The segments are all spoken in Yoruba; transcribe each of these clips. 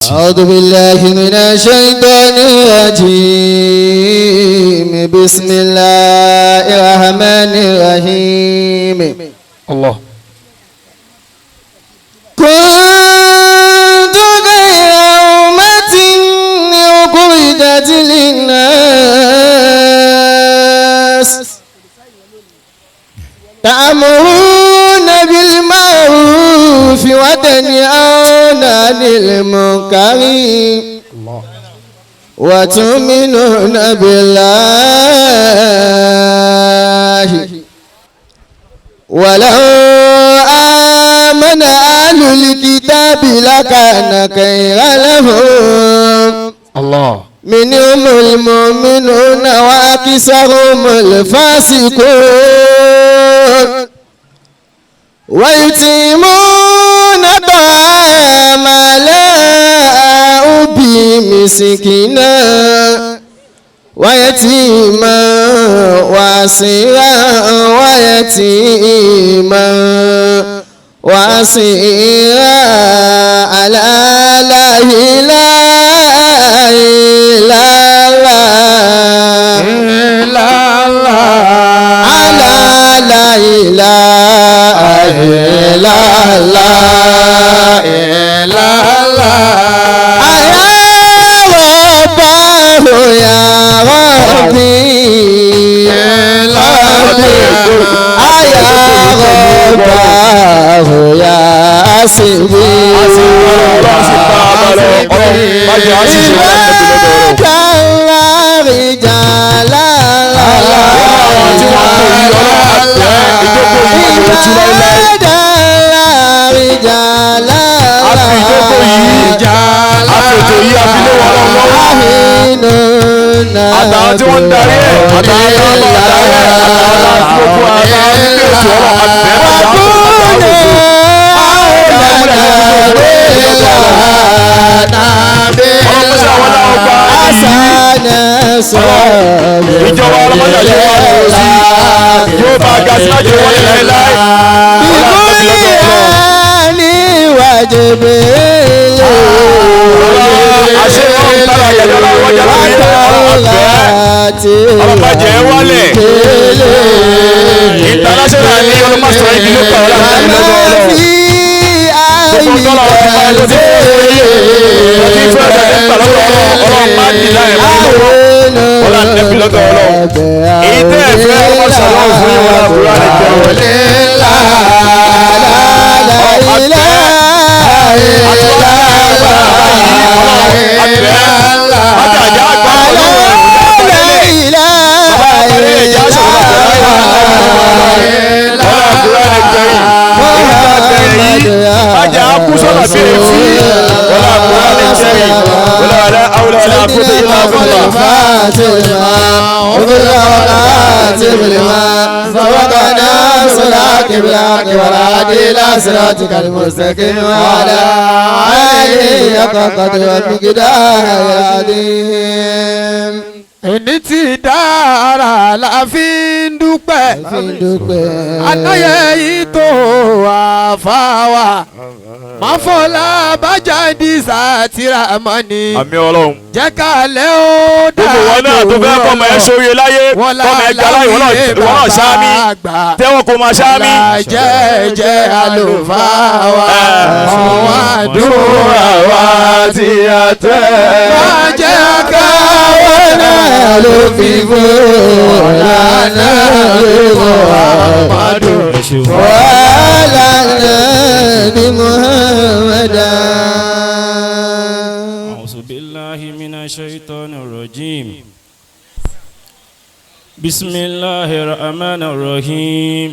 أعوذ بالله من الشيطان الرجيم. بسم الله الرحمن الرحيم. الله. كنتم خير أمة أخرجت للناس تأمرون بالمعروف وتنهون عن المنكر الله. وتؤمنون بالله. ولو آمن أهل الكتاب لكان خيرا لهم. الله. منهم المؤمنون وأكثرهم الفاسقون. ويطعمون الطعام على حبه مسكينا ويتيما وأسيرا ويتيما وأسيرا على لا إله إلا الله إلا الله. على لا إله إلا الله إلا الله. يا رباه يا ربي إلا يا رباه يا سيدي. عباد الله رجال عباد الله رجال Àfètò yìí àfilé wọn lọ́wọ́. Àtàwọn tí wọ́n ń darí ẹ̀, àtàwọn tí wọ́n ń darí ẹ̀, àtàwọn tí wọ́n fún àtàwọn tí wọ́n ètò ọ̀rọ̀ àbẹ̀ ọlọ́mọṣẹ́ àwọn náà gba ìjọba ọlọ́mọṣẹ́ àti wọn kò sí yóò bá ga sí májè wọlé láéláé. Àṣẹ ọlọ́run tára àjàjọ́ ọlọ́run wájà lórí ọlọ́run àbẹ̀ ọlọ́mọdé wálẹ̀ international ní ọlọ́mọṣẹ́ ibi ló kọ̀ ọlọ́run àti lọ́dọ̀ ọlọ́run. Gbogbo tọ́lọ̀ wọn ti bá ẹ tó ti fẹ́ tó ti fẹ́ ọ̀dọ̀ nípa lọ́dọ̀ ọlọ́run ọlọ́run máa ń dì láyé mọ́ lọ́wọ́ ọlọ́run nẹ́bí lọ́dọ̀ ọlọ́run. Èyí tẹ́ ẹ fẹ́ ọmọ sọ̀rọ̀ fún yín wọn àbúrò àlẹ́ jẹ́ wọn. Májàjà àgbà ọlọ́run ìjà sọ̀rọ̀ ọlọ́run àbúrò àlẹ́ jẹ́ yìí. Èyí tá a bẹ̀rẹ̀ yìí májà kú sọ́nà bí èéfì ọlọ́run àbúrò àlẹ́ jẹ́ yìí. Wala la hawla wala quwwata illa billah. صراطك المستقيم وعلى آله حق قدره ومقداره العظيم. Ẹni tí dára la fi ń dúpẹ́. Anáyẹ yìí tó àfáwà. Máfọ́lá bájáde sátìrà mọ́ni. Àmín Ọlọ́run. Jẹ́ kálẹ̀ ó dà Gbogbo wọn náà tó fẹ́ kọ́mọ ẹ sórí láyé kọ́mọ ẹ galáyé ìwọ náà sáámi tẹ́wọ́n kò máa sáámi. Jẹ́jẹ́ àlùfáà wa, ọ̀wọ́n àdúrà wa tí a tẹ́. Má jẹ́ káwọn náà ló fi fún ọ̀làná ló Muhammadu wàhálà ní Muhammadu. أعوذ بالله من الشيطان الرجيم. بسم الله الرحمن الرحيم.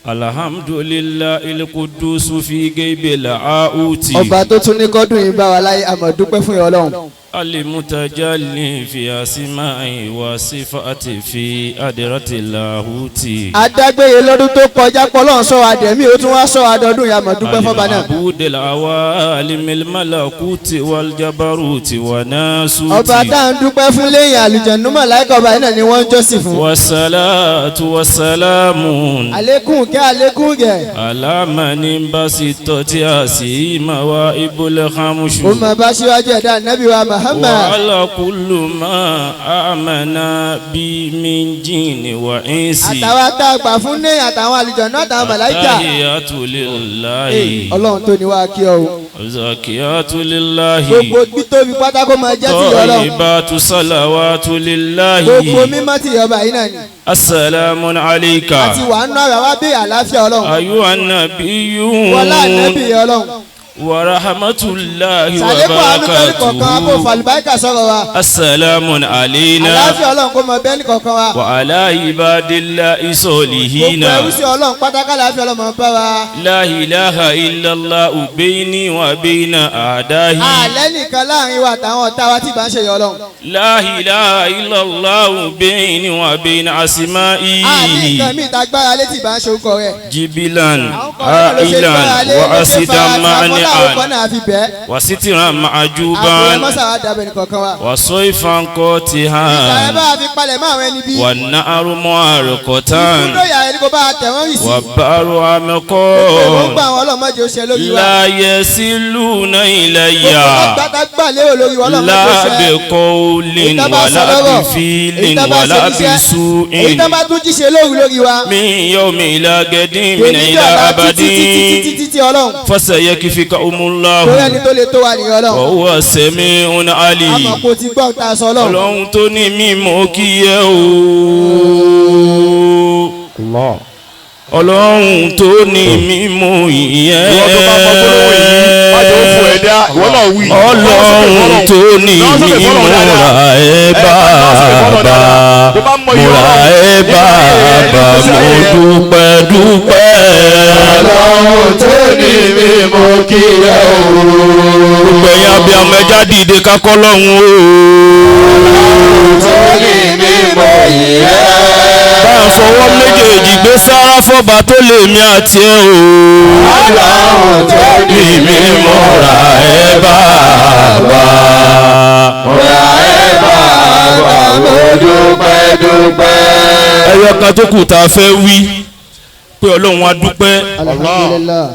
الحمد لله القدوس في غيب العاوت. Ọba tó tún ní kọ́dún yìí bá wa láyé, àmọ́ dúpẹ́ fún Ọlọ́run. المتجلي في أسمائه وصفاته في أدرة اللاهوت adágbére lọ́dún tó kọjá pọ́lọ́n sọ àdẹ̀mí ó tún wá sọ àdọ́dún ya mọ̀ dúpẹ́ fọ́ba náà. المعبود العوالم الملكوت والجبروت والناسوت ọba tá à ń dúpẹ́ fún lẹ́yìn àlùjànnú màláíkà ọba yìí náà ni wọ́n ń jọ́sìn fún. والصلاة والسلام àlékún kẹ́ àlékún gẹ̀. على من انبسطت مواهب الخمش ó máa bá síwájú ẹ̀dá nábì wa Muhammad. وعلى كل ما آمن بي من جن وإنس àtàwọn tá a gbà fún lẹ́yìn àtàwọn àlùjànnú àtàwọn màláíkà. التحيات لله ọlọ́run tó ní wá kí ọ o. الزكيات لله gbogbo títóbi pátákó máa jẹ́ ti ọlọ́run. طيبات صلوات لله gbogbo mímọ́ ti ọba yìí náà ni. السلام عليك àti wàá nú ara wa bí àlàáfíà ọlọ́run. أيها النبي wọlá ànábì ọlọ́run. ورحمة الله sàlékún àánú kẹ́lí kọ̀ọ̀kan wa kó وبركاته fàlùbáríkà sọ̀rọ̀ wa. السلام علينا àlàáfíà ọlọ́run kó mọ bẹ́ẹ̀ ní kọ̀ọ̀kan wa. وعلى عباد الله الصالحين gbogbo ẹrú sí ọlọ́run pátákà láàfin ọlọ́run máa bá wa. لا إله إلا الله بيني وبين أعدائي àlẹ́ nìkan láàrin wa àtàwọn ọ̀tá wa tí ì bá ń ṣe yọ ọlọ́run. لا إله إلا الله بيني وبين أسمائي àní nǹkan míì tá gbára létí ì bá ń ṣe orúkọ rẹ̀. جبلا àwọn kan náà ló ṣe gbára عائلا lé ló ṣe وأسدا fara tí àwọn láwọn kan مانعا náà fi bẹ́ẹ̀. وسترا àbúrò معجوبا mọ́sà wa dàbẹ̀ nìkọ̀ọ̀kan wa. وصيفا ìgbà قاتها ẹ bá wa fi palẹ̀ mọ́ àwọn ẹni bí. والنار ìkúndó معرقة ìyá ẹni kò bá a tẹ̀ wọ́n rì sí. والبحر èròǹgbà عمق àwọn ọlọ́mọdé ó ṣe lórí wa. لا يصلون إلي gbogbo gbàtà gbà lérò lórí wa ọlọ́mọdé ó لا ṣe. بقول èyí tá bá sọ ولا lọ́rọ̀ بفعل èyí tá bá ṣe ولا níṣẹ́ بسوء èyí tá bá tún jíṣe lóru lórí wa. من يوم إلى غد من èyí إلى dọ̀la أبد títí títí títí tí ọlọ́run. فسيكفيكهم torí الله ẹni tó lè tó wa nìyẹn ọlọ́run. وهو السميع àmọ́ العليم kò ti gbọ́ ta sọ ọlọ́run. ọlọ́run tó ní mímọ́ kí ẹ o ọlọ́run tó ní mímọ́ ìyẹn Ìwọ tó bá mọ gbólóhùn yìí, má jẹ́ ó fún ẹ dá, ìwọ náà wí. ọlọ́run tó ní mímọ́ ra ẹ bàbá mo ra ẹ bàbá mo dúpẹ́ dúpẹ́. Ọlọ́run tó ní mi mo kí ẹ o. Gbogbo ẹ̀yin abiyamọ ẹja dìde kakọ́ lọ́hùn o. Tó ní mi mo yìn ẹ́. Bá a fọwọ́ méjèèjì gbé sára fọba tó lè mi àti ẹ o. Ọlọ́run tó ní mi mo Mo ra ẹ bàbá. ra ẹ bàbá mo dúpẹ́ dúpẹ́. Ẹyọ kan tó kù tá a fẹ́ wí pé Ọlọ́run á dúpẹ́ alhamdulillah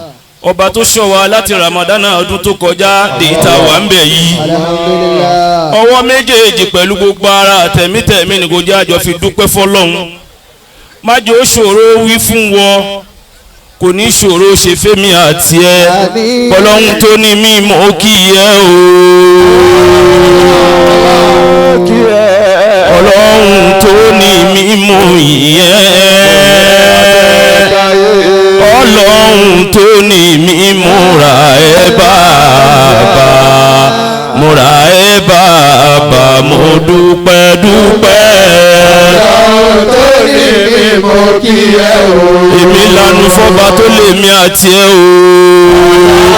ọba tó ṣọ́ wa láti Ramadana ọdún tó kọjá dèyí tá a wà ń bẹ̀ yìí. alhamdulillah. Ọwọ́ méjèèjì pẹ̀lú gbogbo ara tẹ̀mítẹ̀mí ni kò jẹ́ àjọ fi dúpẹ́ fọlọ́run. Má jẹ́ ó ṣòro wí fún wọ kò ní ṣòro ṣe fẹ́mi àti ẹ Àmín. ọlọ́run tó ní mímọ́ kí ẹ o. Ọlọ́run tó ní mímọ́ ìyẹn ọlọ́run tó ní mímọ́ ra ẹ bàbá mo ra ẹ bàbá mo dúpẹ́ dúpẹ́. Ọlọ́run tó ní mi mo kí ẹ o. Èmi lanu fọba tó lè mi àti ẹ o.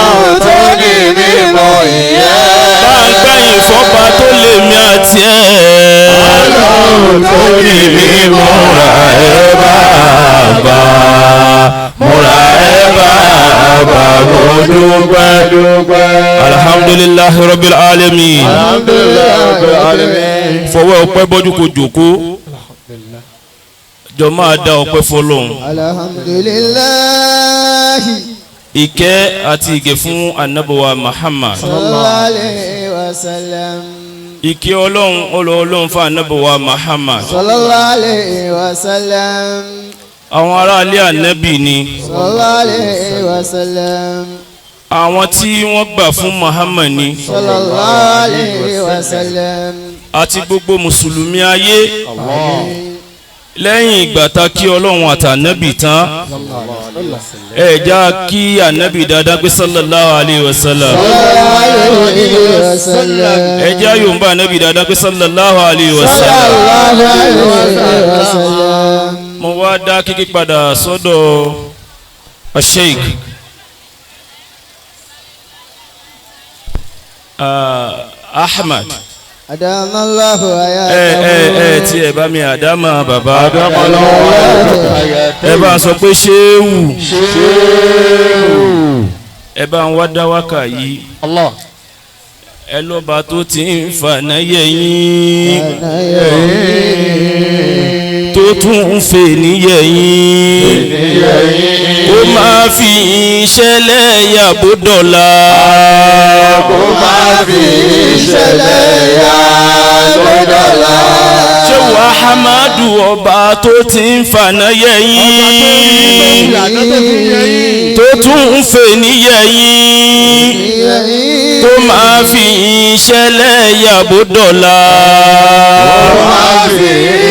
Ọlọ́run tó ní mi mo yìn ẹ́. Bá ń gbẹ̀yìn fọba tó lè mi àti ẹ. Ọlọ́run tó ní mi mo Mo ra ẹ bàbá mo ra ẹ bàbá mo dúpẹ́. dúpẹ́. Alhamdulillahi rabbil alamin. Alhamdulillahi rabbil alamin. Fọwọ́ ọpẹ́ bọ́jú kò jòkó. Jọ máa dá ọpẹ́ fọlọ́hun. alhamdulillah. Ìkẹ́ àti ìgẹ̀ fún anabuwa Muhammad. sallallahu alayhi wa sallam. Ìkẹ́ ọlọ́run ọlọ́run fún anabuwa Muhammad. sallallahu alayhi wa sallam. Àwọn aráalé ànábì ni. sallallahu alayhi wa sallam. Àwọn tí wọ́n gbà fún Muhammad ni. sallallahu alayhi wa sallam. Àti gbogbo mùsùlùmí ayé. Lẹ́yìn ìgbà tá kí ọlọ́run àtànábì tán. Ẹ já kí ànábì dáadáa pé sallallahu alayhi wa sallam. sallallahu alayhi wa sallam. Ẹ já yorùbá ànábì dáadáa pé sallallahu alayhi wa sallam. sallallahu alayhi wa sallam. Mo wá dá kíkí padà sọ́dọ̀ Sheikh Ahmad. Adamallahu ayatahu. Ẹ tí ẹ bá mi àdámà bàbá. Ẹ bá sọ pé ṣéwù. Ẹ bá ń wá dáwákà yìí. Allah. Ẹ lọ́ba tó ti ń fànà yẹ̀yìn. Tó tún ń fè níyẹ̀yìn. Kó máa fi ìṣẹ̀lẹ̀ yàbò dọ̀la. Kó máa fi ìṣẹ̀lẹ̀ yàbò dọ̀la. Ṣé wàá Hamadu ọba tó ti ń fànà yẹ̀yìn? Tó tún ń fè níyẹ̀yìn. Kó máa fi ìṣẹ̀lẹ̀ yàbò dọ̀la. Kó máa fi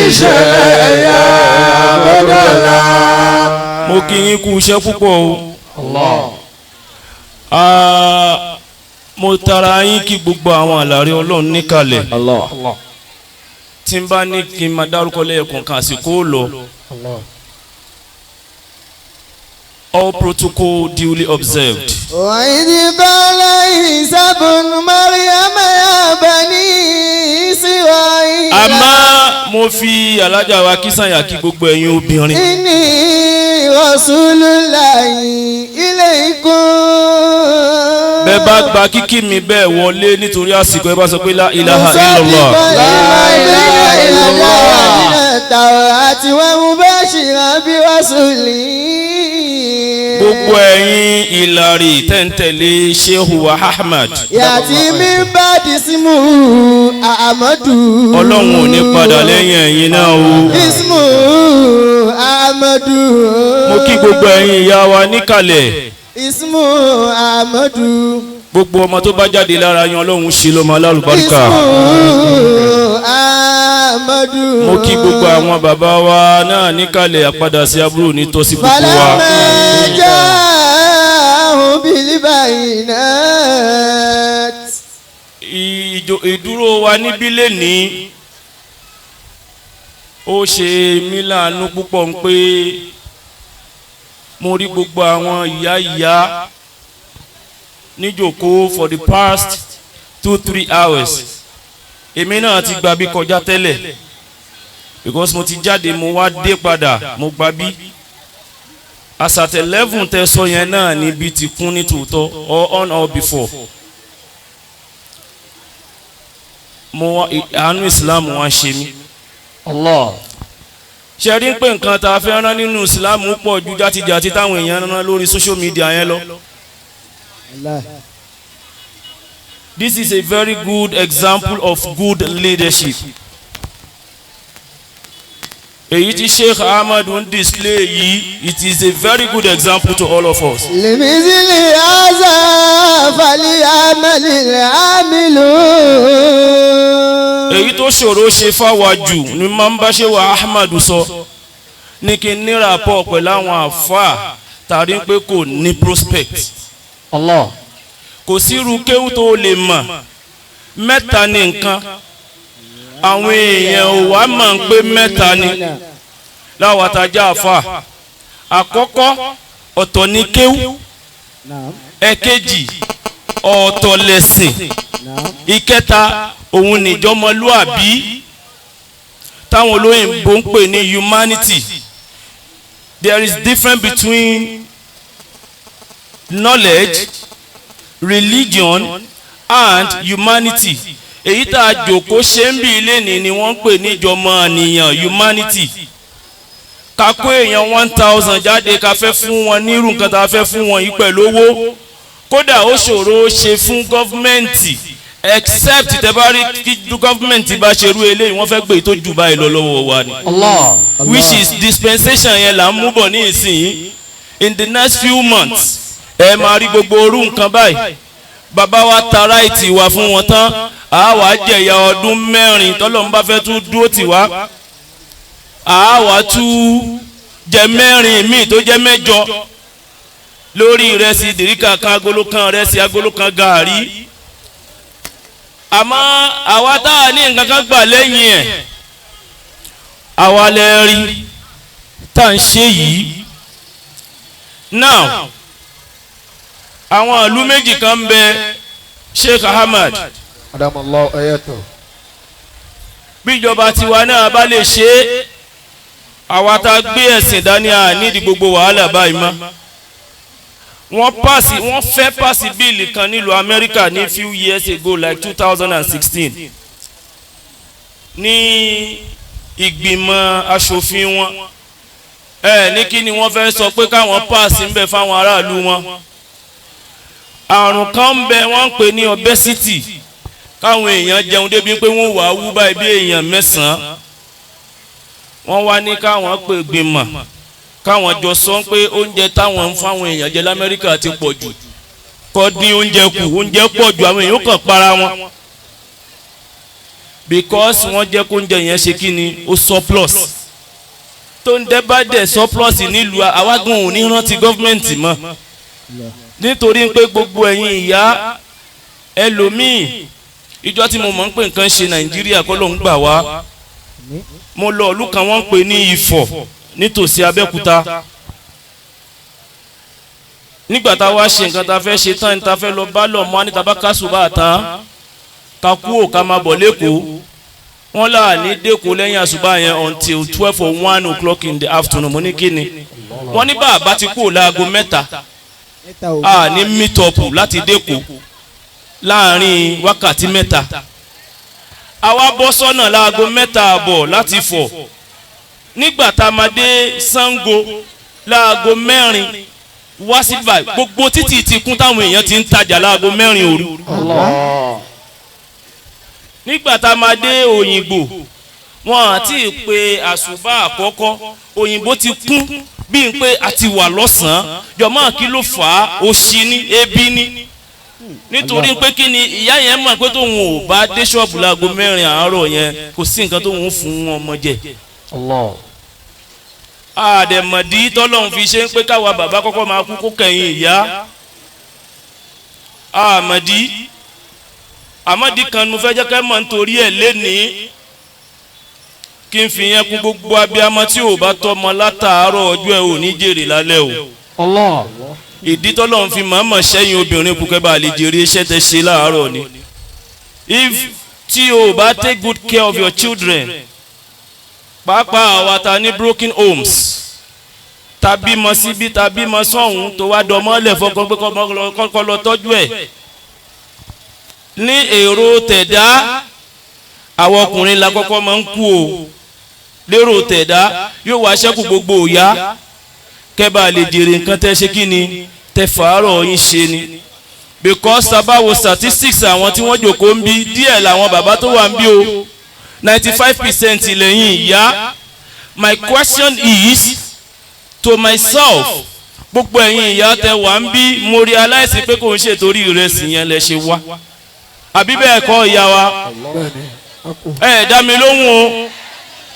ìṣẹ̀lẹ̀ yàbò dọ̀la. Mo kí yín kú iṣẹ́ púpọ̀ o. Allah. Mo tara yín kí gbogbo àwọn àlàrí Ọlọ́run níkàlẹ̀. Allah. Tí n bá ní kí n máa dárúkọ lẹ́ẹ̀kọ̀ọ̀kan àsìkò lọ. All protocol duly observed. وإذ قال عيسى ابن مريم يا بني إسرائيل. Àmọ́ mo fi alájà wa Kísànyà kí gbogbo ẹ̀yin obìnrin. إني رسول الله إليكم. Bẹ́ẹ̀ bá gba kíkí mi bẹ́ẹ̀ wọlé nítorí àsìkò ẹ bá sọ pé la ilaha illallah. La ilaha illallah. Tawrati wa mubashiran bi rasulin. Gbogbo ẹ̀yin ìlàrí tẹ̀ǹtẹ̀lé Shehu Ahmad. Yàtí mi bá di símù Ahmadu. Ọlọ́run ò ní padà lẹ́yìn ẹ̀yin náà o. Ismu Ahmadu. Mo kí gbogbo ẹ̀yin ìyá wa níkàlẹ̀. Ismu Ahmadu. Gbogbo ọmọ tó bá jáde lára yan Ọlọ́run ṣe lọ́mọ alálùbáríkà. Ismu Ahmadu. Mo kí gbogbo àwọn bàbá wa náà níkàlẹ̀ àpadà sí aburú ní tọ́sí gbogbo wa. Falamma ja'ahum bil bayinat. Ìdúró wa níbí lénìí ó ṣe mí láàánú púpọ̀ ń pé mo rí gbogbo àwọn ìyá ìyá níjòkó for the past 2-3 hours. Èmi náà ti gbà bí kọjá tẹ́lẹ̀ because mo ti jáde mo wá dé padà mo gbà bí as at 11 tẹ sọ yẹn náà níbi ti kún ní tòótọ́ or on or before. Mo wá àánú Islam wá ṣe mí. Allah. Ṣe rí pé nǹkan tá a fẹ́ rán nínú Islam pọ̀ ju játijàti táwọn èèyàn rán lórí social media yẹn lọ. This is a very good example of good leadership. Èyí tí Sheikh Ahmad ń display yìí, it is a very good example to all of us. Limizili aza fali amali amilu. Èyí tó ṣòro ṣe fáwa jù ni máa ń bá ṣe wà Ahmad sọ ní kí n ní rapport pẹ̀lú àwọn àfáà tàbí pé kò ní prospect. Allah. Kò sí irú kéwú tó lè mọ̀ mẹ́ta ní nǹkan àwọn èèyàn ò wá mọ̀ ń pé mẹ́ta ni láwọn àtàjà àfáà. Àkọ́kọ́ ọ̀tọ̀ ní kéwú, ẹ̀kejì ọ̀tọ̀ lẹ̀sìn, ìkẹta òun nìjọmọlúàbí táwọn olóyìnbó ń pè ní humanity. There is difference between knowledge, religion and humanity. Èyí tá a jòkó ṣe ń bí ilé ní ni wọ́n ń pè ní ìjọmọ̀nìyàn humanity. Ká kó èèyàn 1000 jáde ká fẹ́ fún wọn nírú nǹkan tá a fẹ́ fún wọn yìí pẹ̀lú owó. Kódà ó ṣòro ṣe fún gọ́fúmẹ̀ntì except tẹ́ bá rí kí gọ́fúmẹ̀ntì bá ṣerú eléyìí wọ́n fẹ́ gbé tó jù báyìí lọ lọ́wọ́ wa ni. Allah. Which is dispensation yẹn là ń mú bọ̀ ní ìsìn. In the next few months ẹ máa rí gbogbo orú nǹkan báyìí. Bàbá wa ta ráìtì wa fún wọn tán, a wàá jẹ̀yà ọdún 4 tọ́lọ́run bá fẹ́ tún dúró tì wá. A wàá tún jẹ 4 míì tó jẹ́ 8 lórí ìrẹsì dìríkà kan agolo kan ìrẹsì agolo kan gàárì. Àmọ́ àwa tá a ní nǹkan kan gbà lẹ́yìn ẹ̀ àwa lẹ rí tá à ń ṣe yìí. Now àwọn ìlú méjì kan ń bẹ Sheikh Ahmad. Adamallahu ayatu. Bíjọba tiwa náà bá lè ṣe é, àwa tá a gbé ẹ̀sìn dání à nídìí gbogbo wàhálà báyìí mọ́. Wọ́n pass, wọ́n fẹ́ pass bill kan nílùú Amẹ́ríkà ní few years ago, like 2016, ní ìgbìmọ̀ aṣòfin wọn. Ẹ ní kí ni wọ́n fẹ́ sọ pé káwọn pass ń bẹ fáwọn aráàlú wọn? Àrùn kan ń bẹ, wọ́n ń pè ní obesity, káwọn èèyàn jẹun débi pé wọ́n wàá wú báyìí bí èèyàn mẹ́sàn-án. Wọ́n wá ní káwọn pè gbìmọ̀, káwọn jọ sọ pé oúnjẹ táwọn ń fáwọn èèyàn jẹ l'Amẹ́ríkà ti pọ̀ jù, kó dín oúnjẹ kù. Oúnjẹ pọ̀ jù, àwọn èèyàn kàn para wọn, because wọ́n jẹ́ kó oúnjẹ yẹn ṣe kí ni, ó surplus. Tó ń dẹ́ bá dẹ̀ surplus nílùú, àwágùn ò ní rántí government mọ́, nítorí pé gbogbo ẹ̀yin ìyá ẹlòmíì, ìjọ tí mo mọ̀ ń pè nǹkan ṣe Nàìjíríà kọ́ ló ń gbà wá. Mo lọ ìlú kan, wọ́n ń pè ní Ifọ̀, nítòsí Abẹ́òkúta. Nígbà tá a wá ṣe nǹkan tá a fẹ́ ṣe tán, ní ta fẹ́ lọ bá lọ mọ́ níta bá kásù bá tán, ká kú ò ká máa bọ̀ lẹ́kọ̀ọ́. Wọ́n là ní dẹ́kọ̀ọ́ lẹ́yìn àṣùbà yẹn until 12 or 1 o'clock in the afternoon. Mo ní kí ni? Wọ́n ní bàbá ti kú láago 3, a ní meet up láti dẹ́kọ̀ọ́ láàrin wákàtí 3. Àwa bọ́ sọ́nà láago 3:30 láti fọ̀. Nígbà tá a máa dé Ṣàngó láago 4 wá sí báyìí, gbogbo títì ti kún, táwọn èèyàn ti ń tajà láago 4 òru. Nígbà tá a máa dé Òyìnbó, wọn àti pé àṣùbà àkọ́kọ́, Òyìnbó ti kún bí n pé a ti wà lọ́sàn-án. Jọ̀mọ́, kí ló fà á? Òṣì ní, ebi ní. Nítorí pé kí ni? Ìyá yẹn mọ̀ pé tóun ò bá dé ṣọ́ọ̀bù láago 4 àárọ̀ yẹn, kò sí nǹkan tóun fún ọmọ jẹ. Àdẹ̀mọ̀dí tọ́lọ́hún fi ṣe ń pé káwa bàbá kọ́kọ́ máa kú kó kẹ̀yìn ìyá, àmọ̀dí àmọ̀dí kan mo fẹ́ jẹ́ kẹ́ mọ̀ nítorí ẹ̀ lénìí, kí n fi yẹn kún. Gbogbo abiyamọ tí ò bá tọ́mọ látàárọ̀ ọjọ́ ẹ̀ ò ní jèrè lálẹ́ o. Ìdí tọ́lọ́hún fi mọ̀ọ́mọ̀ sẹ́yìn obìnrin kú, kẹ́ bá lè jèrè iṣẹ́ tẹ́ ṣe láàárọ̀ ni. If tí o bá take good care of your children, pàápàá àwa ta ní broken homes, tàbí mọ síbí tàbí mọ sọ́hún, tó wá dọmọ́lẹ̀ fọkàn pé kọ́ lọ tọ́jú ẹ̀ ní èrò tẹ̀dá, àwọn ọkùnrin la kọ́kọ́ máa ń kú o. Lérò tẹ̀dá, yóò wá ṣẹ́kù gbogbo òyà. Kẹ́ bá lè jèrè nǹkan tẹ́ ṣe kí ni, tẹ́ fàárọ̀ yín ṣe ni, because tabawo statistics, àwọn tí wọ́n jòkó ń bí díẹ̀ làwọn bàbá tó wà ń bí o. 95% lẹ́yìn ìyá. My question is to myself, gbogbo ẹ̀yin ìyá tẹ́ wà ń bí, mo realize pé kò ń ṣe torí ìrẹsì yẹn lẹ ṣe wá, àbí bẹ́ẹ̀ kọ́, ìyá wa? Ẹ dá mi lóhùn o.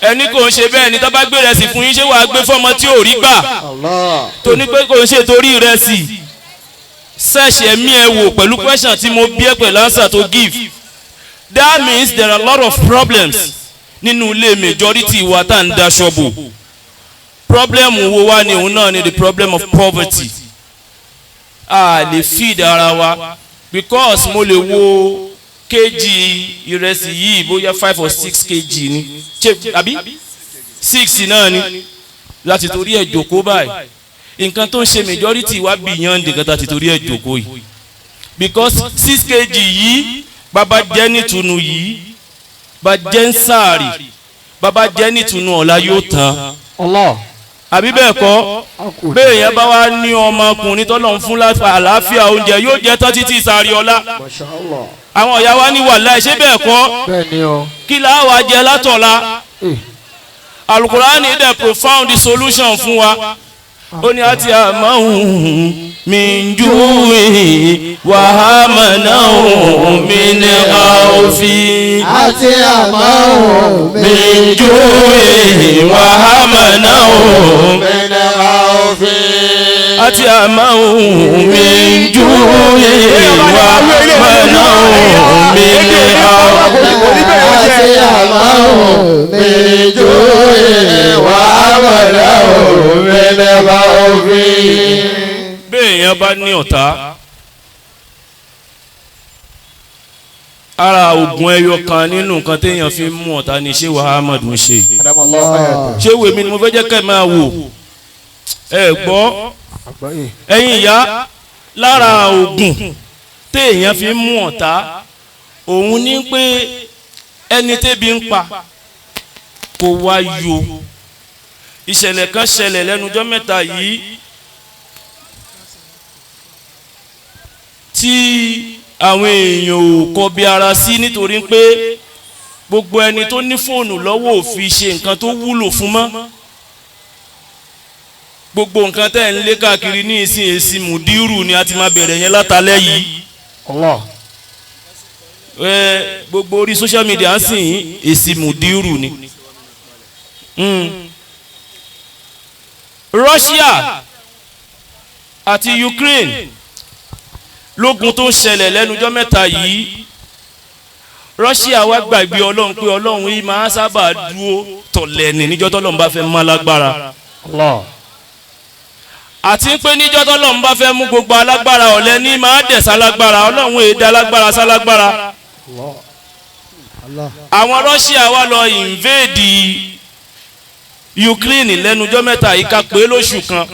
Ẹni kò ń ṣe bẹ́ẹ̀ ni, tó bá gbé ìrẹsì fún yín, ṣé wàá gbé fọ́mọ tí ò rí gbà? Tó ní pé kò ń ṣe torí ìrẹsì. Search ẹ̀mí ẹ wò pẹ̀lú question tí mo bí ẹ, pẹ̀lú answer to give. That means there are a lot of problems nínú ilé majority wa tá à ń daṣọ bò. Problem wo wá ni òun náà? Ni the problem of poverty. A lè feed ara wa, because mo lè wo kg ìrẹsì yìí, bóyá 5 or 6 kg ni, ṣe àbí six náà ni, láti torí ẹ̀ jòkó báyìí. Nǹkan tó ń ṣe majority wa beyond nǹkan tá ti torí ẹ̀ jòkó yìí, because 6 kg yìí, bàbá jẹ́ nítùnú yìí, bá jẹ́ ń sáàrì, bàbá jẹ́ nítùnú ọ̀la, yóò tán. Àbí bẹ́ẹ̀ kọ́? Bẹ́ẹ̀ yẹn bá wá ní ọmọkùnrin tọ́lọ̀ ń fún àlàáfíà, oúnjẹ yóò jẹ́ tán títí ìsàrí ọ̀la. Àwọn ìyá wa ní wàhálà, ṣé bẹ́ẹ̀ kọ́? Kí la wá jẹ látọ̀la? Alukurani dẹ̀ profound solution fún wa. Ó ní àti àmọ́ min ju'i wa amanahum min khawfi. Àti àmọ́ min ju'i wa amanahum min khawfi. Àti àmọ́ min ju'i wa amanahum min khawfi. Àti àmọ́ min ju'i wa amanahum min khawfi. Béèyàn bá ní ọ̀tá, Ara oògùn ẹyọ kan nínú nǹkan téèyàn fi ń mú ọ̀tá ni Shehu Ahmad ń ṣe. Ṣé wèmi ni mo fẹ́ jẹ́ kẹ́ ẹ máa wò? Ẹ gbọ́, ẹ̀yin ìyá, lára oògùn téèyàn fi ń mú ọ̀tá òun ní pé ẹni tébi ń pa kó wá yó. Ìṣẹ̀lẹ̀ kan ṣẹlẹ̀ lẹ́nujọ́ mẹ́ta yìí tí àwọn èèyàn ò kọbi ara sí, nítorí pé gbogbo ẹni tó ní fóònù lọ́wọ́ ò fi ṣe nǹkan tó wúlò fún mọ́. Gbogbo nǹkan tẹ́ ń lé káàkiri ní ìsìn èsì mùdírù ni a ti máa bẹ̀rẹ̀ yẹn látàlẹ́ yìí. Gbogbo orí social media ń sìn èsì mùdírù ni. Russia àti Ukraine lógun tó ń ṣẹlẹ̀ lẹ́nujọ́ mẹ́ta yìí, Russia wá gbàgbé Ọlọ́run pé Ọlọ́run yìí máa sábà dúró tọ̀lẹ̀ ní níjọ́ tọ́lọ́run bá fẹ́ mú alágbára. Àti pé níjọ́ tọ́lọ́run bá fẹ́ mú gbogbo alágbára ọ̀lẹ ní máa dẹ̀ sálágbára, Ọlọ́run èdè alágbára sálágbára. Àwọn Russia wá lọ invade Ukraine lẹ́nujọ́ mẹ́ta yìí ká pé lóṣù kan.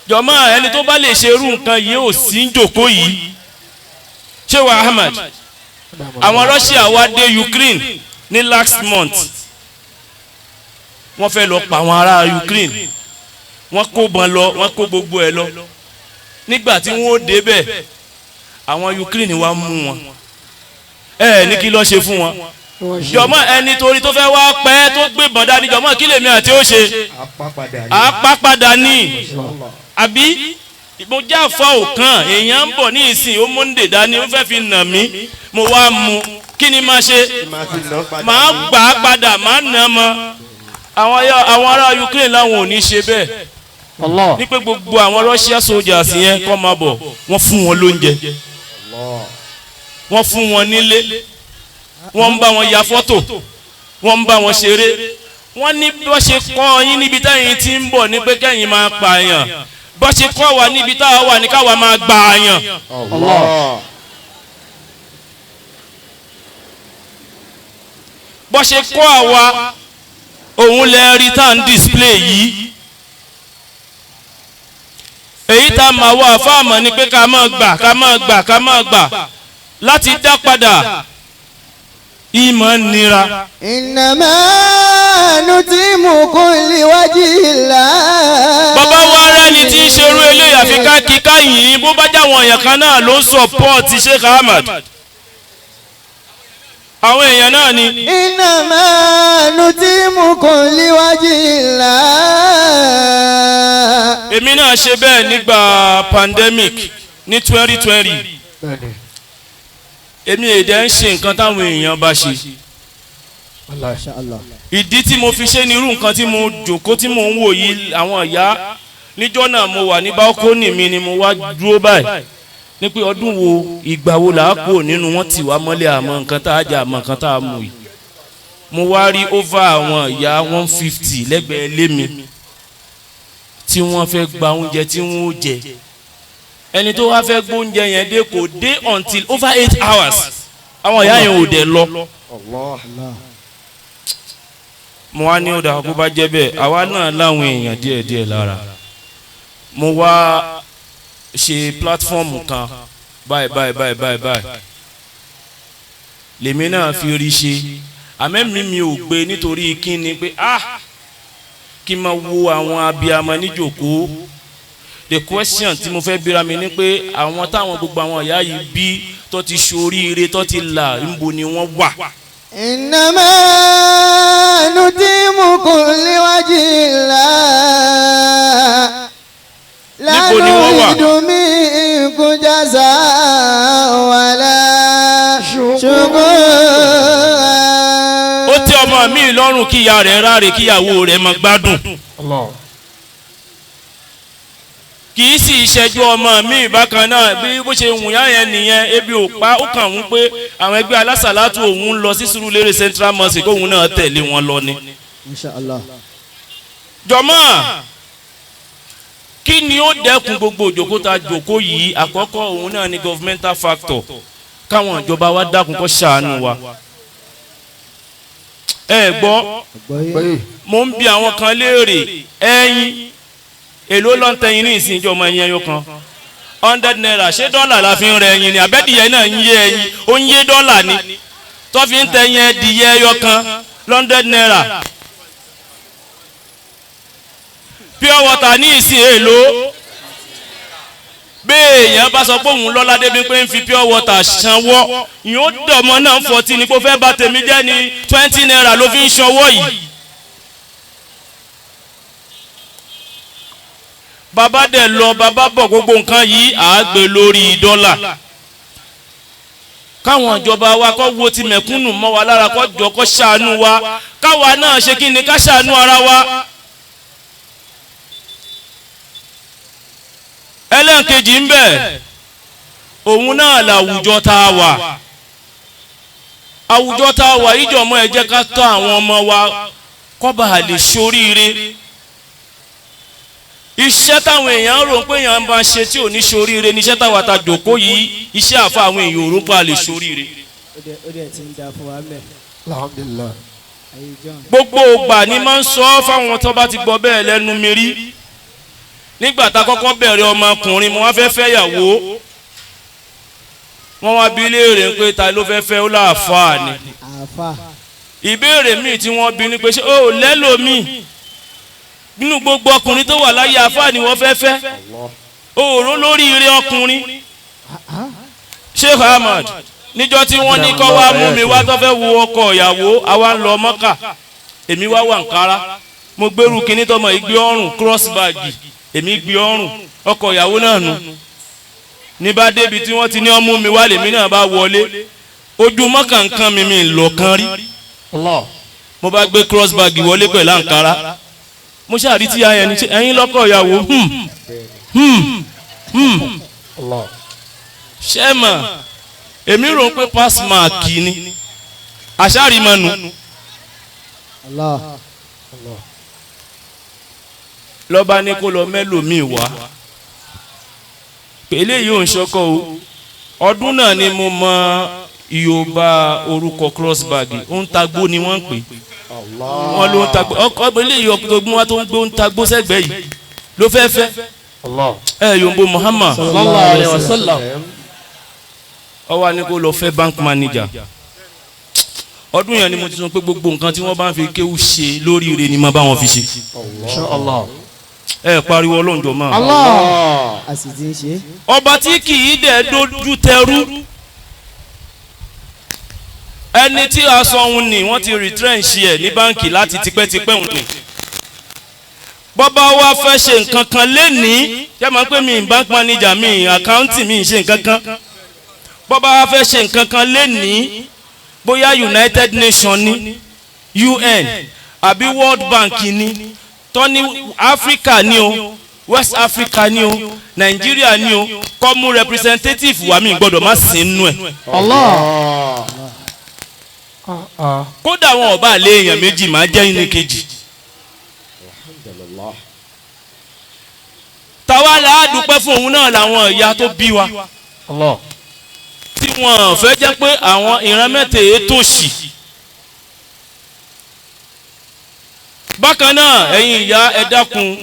Jọ̀mọ́, ẹni tó bá lè ṣe irú nǹkan yìí ò sí ń jòkó yìí. Shehu Ahmad, àwọn Russia wá dé Ukraine ní last month, wọ́n fẹ́ lọ pa àwọn ará Ukraine, wọ́n kó bọn lọ, wọ́n kó gbogbo ẹ̀ lọ. Nígbà tí wọ́n ó débẹ̀, àwọn Ukraine wá mú wọn. Ẹ ní kí ló ṣe fún wọn? Jọ̀mọ́, ẹni torí tó fẹ́ wá pẹ́ tó gbébọn dání, jọ̀mọ́ kí lèmi àti ó ṣe? Àpápadà ní àbí mo já fa òkan, èèyàn ń bọ̀ ní ìsìn ó Monday dání, ó fẹ́ fi nà mí, mo wá mu, kí ni máa ṣe? Máa gbà á padà, máa nà mọ́. Àwọn ará Ukraine láwọn ò ní ṣe bẹ́ẹ̀. Ní pé gbogbo àwọn Russia soldiers yẹn kọ́ máa bọ̀, wọ́n fún wọn lóúnjẹ, wọ́n fún wọn nílé, wọ́n ń bá wọn ya fọ́tò, wọ́n ń bá wọn ṣeré. Wọ́n ní bí wọ́n ṣe kọ́ yín níbi táyìn tí ń bọ̀ ní pé kẹ́yìn máa pààyàn, bó ṣe kọ́ wa níbi táwa wà ní káwa máa gbà àyàn. Bó ṣe kọ́ àwa òun lè rí tá à ń display yìí. Èyí tá a máa wọ àfáàmọ́ ni pé ká máa gbà, ká máa gbà, ká máa gbà láti dá padà ìmọ̀ nira. Innama nutimukum liwajhillah. Bàbá wa rẹ́ni tí ń ṣerú eléyà fi ká kíká yìí, bó bá jáwọn èèyàn kan náà ló ń sọpọ́ọ̀tì Sheikh Ahmad. Àwọn èèyàn náà ni. Innama nutimukum liwajhillah. Èmi náà ṣe bẹ́ẹ̀ nígbà pandemic ní 2020. Èmi èdè ń ṣe nǹkan táwọn èèyàn bá ṣe. Ìdí tí mo fi ṣe ní irú nǹkan tí mo jòkó tí mo ń wò yìí, àwọn ìyá níjọ́ náà mo wà ní bákónì mi ni mo wá dúró báyìí ní pé ọdún wo ìgbà wo là á kúrò nínú wọn tì wá mọ́lẹ̀, àmọ́ nǹkan tá a jẹ àmọ́ nǹkan tá a mú yìí. Mo wá rí over àwọn ìyá 150 lẹ́gbẹ̀ẹ́ lé mi tí wọ́n fẹ́ gba oúnjẹ tí wọ́n ó jẹ. Ẹni tó wá fẹ́ gbóúnjẹ yẹn dé kò dé until over 8 hours. Àwọn ìyá yẹn ò dẹ̀ lọ. Mo wá ní ọ̀dà kó bá jẹ́ bẹ́ẹ̀, àwa náà láwọn èèyàn díẹ̀díẹ̀ lára. Mo wá ṣe platform kan báyìí báyìí báyìí báyìí báyìí lèmi náà fi rí ṣe. Àmẹ́mí mi ò gbé nítorí kí ni pé kí n máa wo àwọn abiyamọ níjòkó. The question tí mo fẹ́ bíra mi ni pé àwọn táwọn gbogbo àwọn ìyá yìí bí tó ti ṣoríire tó ti là, níbo ni wọ́n wà? Innama nutimukum liwajhillah. La Níbo ni wọ́n wà? nuridu minkum jazaa wala shukura. Ó tẹ́ ọmọ mi lọ́rùn kí ìyá rẹ̀ ráre kíyàwó rẹ̀ máa gbádùn. Kì í sì ṣẹ́jú ọmọ mi bákan náà bí bó ṣe wùn yá yẹn nìyẹn, ebi ò pa, ó kàn wọ́n pé àwọn ẹgbẹ́ alásàlátù òun ń lọ sí Surulere Central Mosque kóun náà tẹ̀lé wọn lọ ni. Inshallah. Jọ̀mọ́, kí ni ó dẹ́kun gbogbo òjòkó ta jòkó yìí? Àkọ́kọ́ òun náà ni governmental factor. Káwọn ìjọba wa dákun kó ṣàánú wa. Ẹ gbọ́, mo ń bi àwọn kan léèrè, ẹyin èló ló ń tẹyin ní ìsìn ìjọba ẹyin ẹyọ kan 100 naira. Ṣé dọ́là la fi ń rẹ ẹyin ni? Àbẹ́dìyẹ náà ń yé ẹyin, ó ń yé dọ́là ni tó fi ń tẹyin ẹdìyẹ ẹyọ kan 100 naira. Pure water ní ìsìn èló? Béèyàn bá sọ pé òun lọ́lá débi pé ń fi pure water sanwó, yóò dọ̀mọ́ náà 40 ni kó fẹ́ bá tèmi jẹ́ ní 20 naira ló fi ń sanwó yìí. Bàbá dẹ̀ lọ, bàbá bọ̀, gbogbo nǹkan yìí à á gbé lórí dọ́là. Káwọn ìjọba wa kó wo ti mẹ̀kúnnù mọ́ wa lára, kó jọ kó ṣàánú wa, káwa náà ṣe kí ni, ká ṣàánú ara wa. Ẹlẹ́ǹkejì ń bẹ, òun náà làwùjọ tá a wà. Àwùjọ tá a wà ìjọmọ́ ẹ jẹ́ ká tọ́ àwọn ọmọ wa kó bá lè ṣoríire. Iṣẹ́ táwọn èèyàn rò pé èèyàn bá ń ṣe tí ò ní ṣoríire ní iṣẹ́ táwa ta jòkó yìí, iṣẹ́ àfa àwọn èèyàn ò rò pé a lè ṣoríire. Ó dẹ̀ ti ń da fún wa mẹ́. Alhamdulillah. Gbogbo ògbà ni máa ń sọ fáwọn tó bá ti gbọ́ bẹ́ẹ̀ lẹ́nu mi rí. Nígbà tá a kọ́kọ́ bẹ̀rẹ̀ ọmọkùnrin, mo wá fẹ́ fẹ́ yàwó, wọ́n wá bi léèrè pé ta ló fẹ́ fẹ́, ó láàfáà ni. Ìbéèrè míì tí wọ́n bi ni pé ṣé ó lẹ́lòmíì nínú gbogbo ọkùnrin tó wà láyé, àfáà ni wọ́n fẹ́ fẹ́, òòró lórí ire ọkùnrin. Sheikh Ahmad, níjọ́ tí wọ́n ní kọ́ wá mú mi wá tó fẹ́ wo ọkọ ìyàwó, àwa ń lọ Mọ́kà, èmi wá wà Ankara, mo gbérù kinní tọmọ ìgbé ọrùn cross bag, èmi gbé ọrùn ọkọ ìyàwó náà nù. Ní bá débi tí wọ́n ti ní ọmú mi wá, lèmi náà bá wọlé, ojú Mọ́kà nǹkan mi mi lọ kan rí. Mo bá gbé cross bag wọlé pẹ̀lú Ankara, mo ṣàrí tí ayẹni ní ẹ̀yin lọ́kọ ìyàwó. Ṣé mọ̀, èmi rò pé pass mark ni àṣàrí mọ̀ nù. Lọ́ba ní kó lọ mẹ́lòmíì wá, eléyìí ò ń ṣọkọ o. Ọdún náà ni mo mọ Yorùbá orúkọ cross bag, ó ń tagbó ni wọ́n ń pè, wọ́n ló ń tagbó. Ọkọ eléyìí ọkọ wa tó ń gbé ń tagbó sẹ́gbẹ̀ẹ́ yìí ló fẹ́ fẹ́. Ẹ yòǹbo Muhammad sallallahu alayhi wa sallam. Ó wá ní kó lọ fẹ́ bank manager. Ọdún yẹn ni mo ti sọ pé gbogbo nǹkan tí wọ́n bá ń fi kéwú ṣe lórí ire ni mo bá wọn fi ṣe. Inshallah. Ẹ pariwo ọlọ́njọ́ máa. Allah. A sì ti ń ṣe. Ọba tí kì í dẹ̀ dojú tẹrú, ẹni tí a sọ òun ni wọ́n ti retrench ẹ̀ ní báǹkì láti tipẹ́tipẹ́ òun ni. Bọ́bá wa fẹ́ ṣe nǹkan kan lénìí, ṣé máa ń pè mí bank manager mi, accounting mi, ṣe nǹkan kan. Bọ́bá wa fẹ́ ṣe nǹkan kan lénìí, bóyá United Nations ni, UN àbí World Bank ni, tọ́ni Africa ni o, West Africa ni o, Nigeria ni o, kọ́ mú representative wa, mi gbọ́dọ̀ má sí nínú ẹ̀. Allah. Kódà wọn ò bá lé èèyàn méjì, máa jẹ́ inú kejì. Tàwa là á dúpẹ́ fún òun náà làwọn ìyá tó bí wa, tí wọn fẹ́ jẹ́ pé àwọn ìran mẹ́tẹ̀ẹ́ tòṣì. Bákan náà ẹ̀yin ìyá ẹ dákun,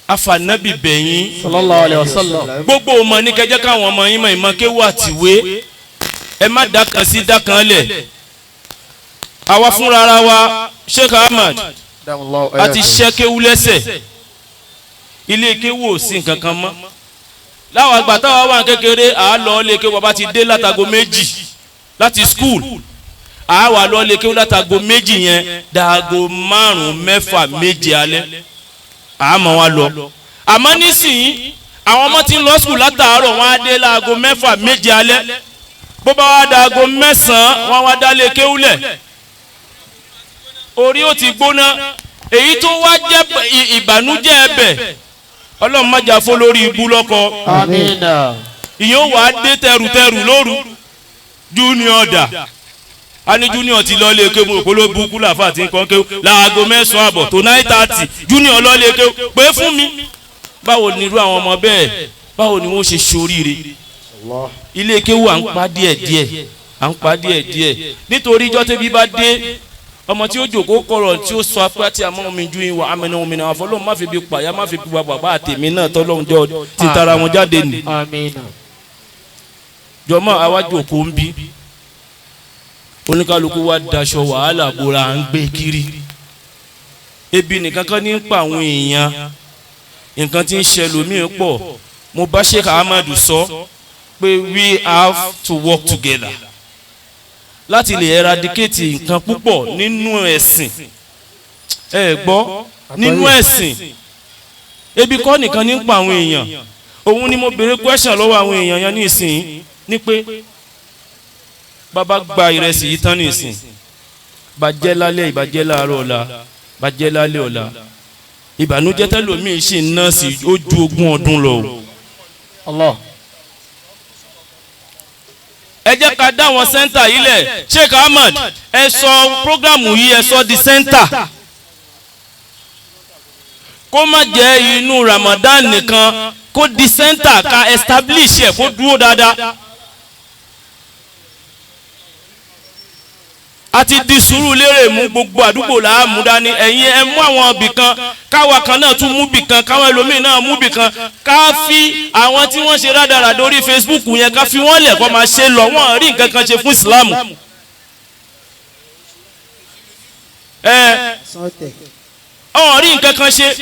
afànábì bẹ̀yìn sallallahu alayhi wa sallam. Gbogbo ọmọ ní kẹjẹ káwọn ọmọ yín mọ ìmọ̀ kéwú àtìwé, ẹ má dákan sí dákan lẹ̀. Àwa fúnra ara wa, Sheikh Ahmad, a ti ṣẹ́ kéwú lẹ́sẹ̀, ilé kéwú ò sí nǹkan kan mọ́. Láwọn àgbà táwa wà kékeré, à á lọ ilé kéwú, bàbá ti dé látago 2 láti school, à á wà lọ ilé kéwú látago 2 yẹn dàgò 5, 6, 7 alẹ́, à á mọ̀ wá lọ. Àmọ́ nísìnyí àwọn ọmọ tí ń lọ skul látàárọ̀, wọn á dé láago 6, 7 alẹ́. Bó bá wá daago 9, wọn wá dálé kéwúlẹ̀, orí ó ti gbóná. Èyí tó wá jẹ́ ìbànújẹ́ ẹbẹ̀, Ọlọ́run má jà fó lórí ibú lọ́kọ. Àmín. Ìyẹn ó wàá dé tẹrùtẹrù lóru. Junior dà, a ní junior ti lọ lé kéwú, òpóló bukú làfà tí ń kọ́ kéwú láago 9:30 tó 9:30, junior lọ lé kéwú pé fún mi. Báwo ni irú àwọn ọmọ bẹ́ẹ̀, báwo ni wọ́n ṣe ṣoríire? Ilé kéwú à ń pa díẹ̀ díẹ̀, à ń pa díẹ̀ díẹ̀, nítorí ijọ́ tẹ́bí bá dé, ọmọ tí ó jòkó kọ̀rọ̀ tí ó sọ apá tí a mọ̀ mi ju ìwà amẹnà òmìnira àfọlọ́hún má fi bí pàyà má fi bí wa bàbá àtèmi náà tọ́lọ́hún jọ ti tara wọn jáde nì. Jọmọ àwa jòkó ń bí oníkálukú wa daṣọ wàhálà bora à ń gbé kiri. Ebi nìkan kan ní pa àwọn èèyàn, nǹkan tí ń ṣẹlòmíì pọ̀. Mo bá Sheikh Ahmadu sọ pé we have to work together láti lè eradicate nǹkan púpọ̀ nínú ẹ̀sìn. Ẹ gbọ́, nínú ẹ̀sìn ebi kọ́ nìkan ní pa àwọn èèyàn. Òun ni mo béèrè question lọ́wọ́ àwọn èèyàn yẹn ní ìsìn ní pé bàbá gba ìrẹsì yìí tán ní ìsìn, bàjẹ́ lálẹ́, ìbàjẹ́ láàárọ̀ ọ̀la, bàjẹ́ lálẹ́ ọ̀la, ìbànújẹ́ tẹ́lòmíì sì ń ná sí ó ju 20 ọdún lọ o. Allah. Ẹ jẹ́ ká dá àwọn center yìí lẹ̀. Sheikh Ahmad, ẹ sọ programu yìí, ẹ sọ di center, kó má jẹ́ inú Ramadan nìkan, kó di center, ká establish ẹ̀ kó dúró dáadáa. A ti di Sùúrùlérè mú, gbogbo àdúgbò là á mú dání. Ẹ̀yin ẹ mú àwọn ibì kan, káwa kan náà tún mú bì kan, káwọn ẹlòmíín náà mú bì kan, ká fi àwọn tí wọ́n ṣe rádaràda orí Facebook yẹn, ká fi wọ́n lẹ̀ kó máa ṣe lọ. Wọ́n rí nǹkan kan ṣe fún Islam. Ẹ ọ̀n rí nǹkan kan ṣe.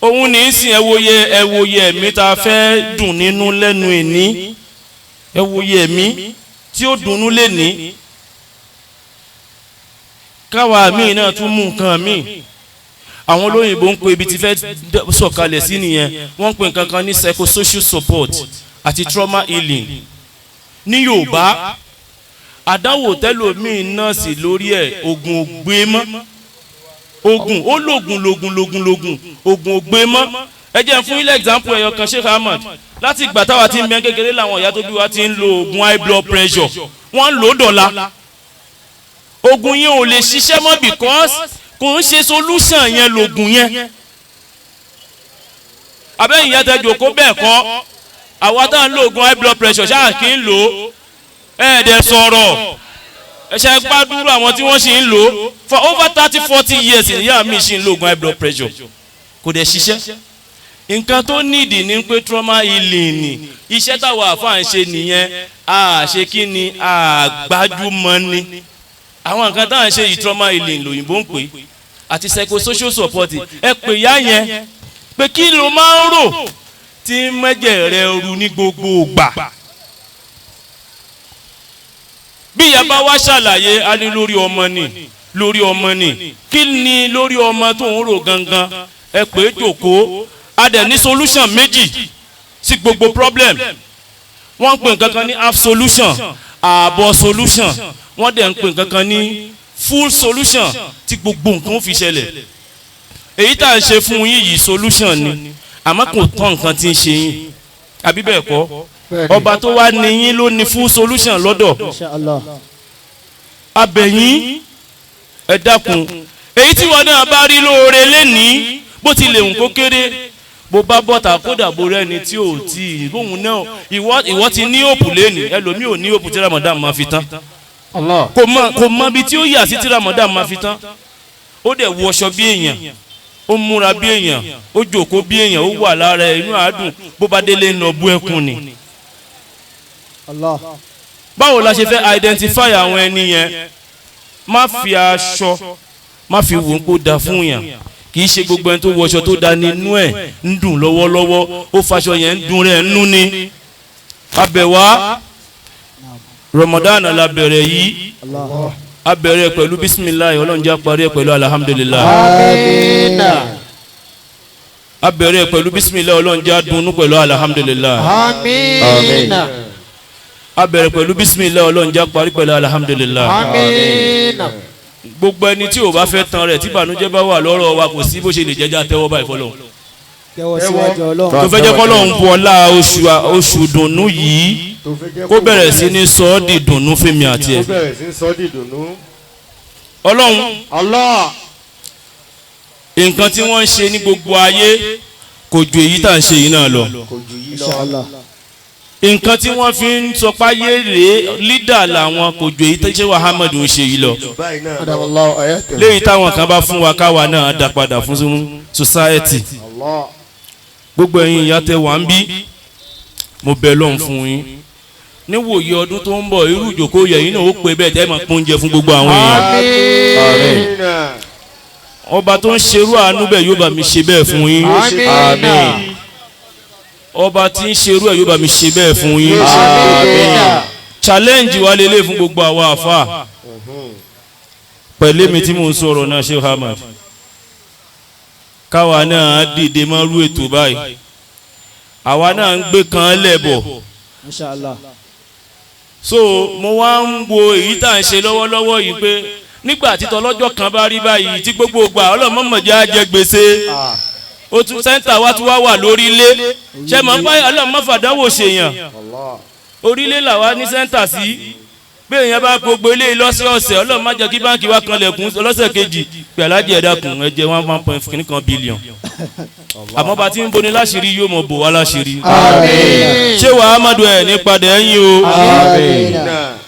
Òun ní í sìn. Ẹ wòye, ẹ wòye ẹ̀mí tá a fẹ́ dùn nínú lẹ́nu ìní. Ẹ wòye ẹ̀mí tí ó dunnú lé ní káwa míì náà tún mú nǹkan míì. Àwọn olóyìnbó ń pe ibi tí fẹ́ sọ̀kalẹ̀ sí nìyẹn. Wọ́n ń pe nǹkan kan ní psychosocial support àti trauma healing ní Yorùbá. Àdáwò tẹ́lòmíì náà sì lórí ẹ̀, oògùn ò gbé mọ́. Oògùn ó lògùn lògùn lògùn lògùn, oògùn ò gbé mọ́. Ẹ jẹ́ fún ilé example ẹ̀yọ kan, Sheikh Ahmad. Láti ìgbà táwa ti ń bẹ kékeré làwọn ìyá tó bí wa ti ń lo oògùn high blood pressure. Wọ́n ń lò ó dọ̀la. Oògùn yẹn ò lè ṣiṣẹ́ mọ́ because kò ń ṣe solution yẹn lògùn yẹn. Abẹ́yìn yẹn tẹ jòkó bẹ́ẹ̀ kọ́, àwa tá à ń lo oògùn high blood pressure ṣáà kì í lò ó. Ẹ̀ẹ́dẹ̀ sọ̀rọ̀, ẹ̀ṣẹ̀ gbàdúrà àwọn tí wọ́n ṣì ń lò ó for over 30-40 years. Ìyá mi ṣì ń lo oògùn high blood pressure, kò dẹ̀ ṣiṣẹ́. Nǹkan tó nídìí ní pé trauma healing ni iṣẹ́ táwa àfa ń ṣe nìyẹn. A ṣe kí ni àgbájúmọ́ ni àwọn nǹkan táwọn ń ṣe yìí, trauma healing lòyìnbó ń pè, àti psychosocial support. Ẹ pè yá yẹn pé kí ló máa ń rò tí mẹ́jẹ̀ rẹ ru ní gbogbo ìgbà. Bí ìyá bá wá ṣàlàyé, a ní lórí ọmọ ni, lórí ọmọ ni. Kí ni lórí ọmọ tó ń rò gangan? Ẹ pè é jòkó. A dẹ̀ ní solution méjì sí gbogbo problem. Wọ́n ń pè nǹkan kan ní half solution, ààbọ̀ solution. Wọ́n dẹ̀ ń pè nǹkan kan ní full solution tí gbogbo nǹkan fi ṣẹlẹ̀. Èyí tá à ń ṣe fún yín yìí, solution ni, àmọ́ kò tán nǹkan tí ń ṣe yín, àbí bẹ́ẹ̀ kọ́? Ọba tó wá ní yín ló ní full solution lọ́dọ̀. Abẹ̀yìn, ẹ dákun, èyí tí wọn náà bá rí lóore lénìí, bó ti lè hùn kó kéré, bó bá bọ́ta, kódà bó rẹ́ni tí ò tí ì bóun náà, ìwọ ti ní òpù lénìí, ẹlòmíì ò ní òpù tí Ramadan máa fi tán. Kò mọ ibi tí ó yà sí tí Ramadan máa fi tán. Ó dẹ̀ wọṣọ bí èèyàn, ó múra bí èèyàn, ó jòkó bí èèyàn, ó wà lára ẹ̀, inú àádùn. Bó bá délé, ń lọ bú ẹkún ni. Báwo la ṣe fẹ́ identify àwọn ẹni yẹn? Má fi aṣọ, má fi wò ó kó da fún yàn. Kì í ṣe gbogbo ẹni tó wọṣọ tó da nínú ẹ̀ ń dùn lọ́wọ́lọ́wọ́. Ó faṣọ yẹn ń dùn rẹ̀ ń nú ni. Abẹ̀wá Ramadan la bẹ̀rẹ̀ yìí. A bẹ̀rẹ̀ pẹ̀lú bisimilayi, Ọlọ́run jẹ́ a parí ẹ̀ pẹ̀lú alhamdulilayi. Amina. A bẹ̀rẹ̀ pẹ̀lú bisimilayi, Ọlọ́run jẹ́ a dunnú pẹ̀lú alhamdulilayi. Amina. A bẹ̀rẹ̀ pẹ̀lú bisimilayi, Ọlọ́run jẹ́ a parí pẹ̀lú alhamdulilayi. Amina. Gbogbo ẹni tí o bá fẹ́ tán rẹ̀, tí ìbànújẹ́ bá wà lọ́rọ̀ wa, kò sí bó ṣe lè jẹ́jà tẹ́wọ́ báyìí fọlọ́ Tẹ́wọ́ síwájú Ọlọ́run. tó fẹ́ jẹ́ kọ́lọ́hún bu ọlá oṣù dùnnú yìí, kó bẹ̀rẹ̀ sí ní sọ ọ́ di dùnnú fẹ́mi àti Kó ẹ̀. bẹ̀rẹ̀ sí sọ di dùnnú. Ọlọ́run, Allah. nǹkan tí wọ́n ń ṣe ní gbogbo ayé kò ju èyí tá à ń ṣe yìí náà lọ. Kò jù yí lọ. Inshallah. Nǹkan tí wọ́n fi ń sọ páyé rèé lídà làwọn kò ju èyí tó ṣe wà Ahmed ń ṣe yìí lọ. Léyìí táwọn kan bá fún wa káwa náà dá padà fún society. Gbogbo ẹ̀yin ìyá tẹ wà ń bí, mo bẹ̀ lọ́hùn fún yín. Níwòye ọdún tó ń bọ̀, irú ìjókòó yẹ̀yìn náà ó pé bẹ́ẹ̀ tẹ́ máa pọ́n oúnjẹ fún gbogbo àwọn èèyàn. Ọba tó ń ṣerú àánú bẹ́ẹ̀ yóò bá mi ṣe bẹ́ẹ̀ fún yín. Àmín. Ọba tí ń ṣerú ẹ̀ yóò bá mi ṣe bẹ́ẹ̀ fún yín. Àmín. Challenge wa lélẹ̀ fún gbogbo àwa àfa. Pẹ̀lú mi tí mò ń sọ̀rọ̀ náà, Sheikh Ahmad, káwa náà dìde máa rú ètò báyìí. Àwa náà ń gbé kan lẹ̀ bọ̀. Inshallah. So mo wá ń wo èyí tá à ń ṣe lọ́wọ́lọ́wọ́ yìí pé nígbà títọ́ lọ́jọ́ kan bá rí báyìí tí gbogbo gbà ọlọ́mọmọ̀jẹ́ á jẹ gbèsè, ó tún sẹ́ńtà wa tún wá wà lórí ilé. Ṣé mọ̀ báyìí ọlọ́mọ fàdánwò ṣèyàn orílẹ̀ làwa ní sẹ́ńtà sí. Bí èèyàn bá gbogbo ilé lọ́sọ̀ọ̀sẹ̀, ọlọ́run má jẹ́ kí báńkì wa kanlẹ̀kùn lọ́sẹ̀ kejì pé alájẹ ẹ̀dá kùn ẹ jẹ́ 1.5 billion. Àmọ́ bá ti ń boni láṣìírí yóò mọ̀ bò wá láṣìírí. Àmín. Ṣé wàá Amadu ẹ̀ ní padà ẹ̀yìn o? Àmín.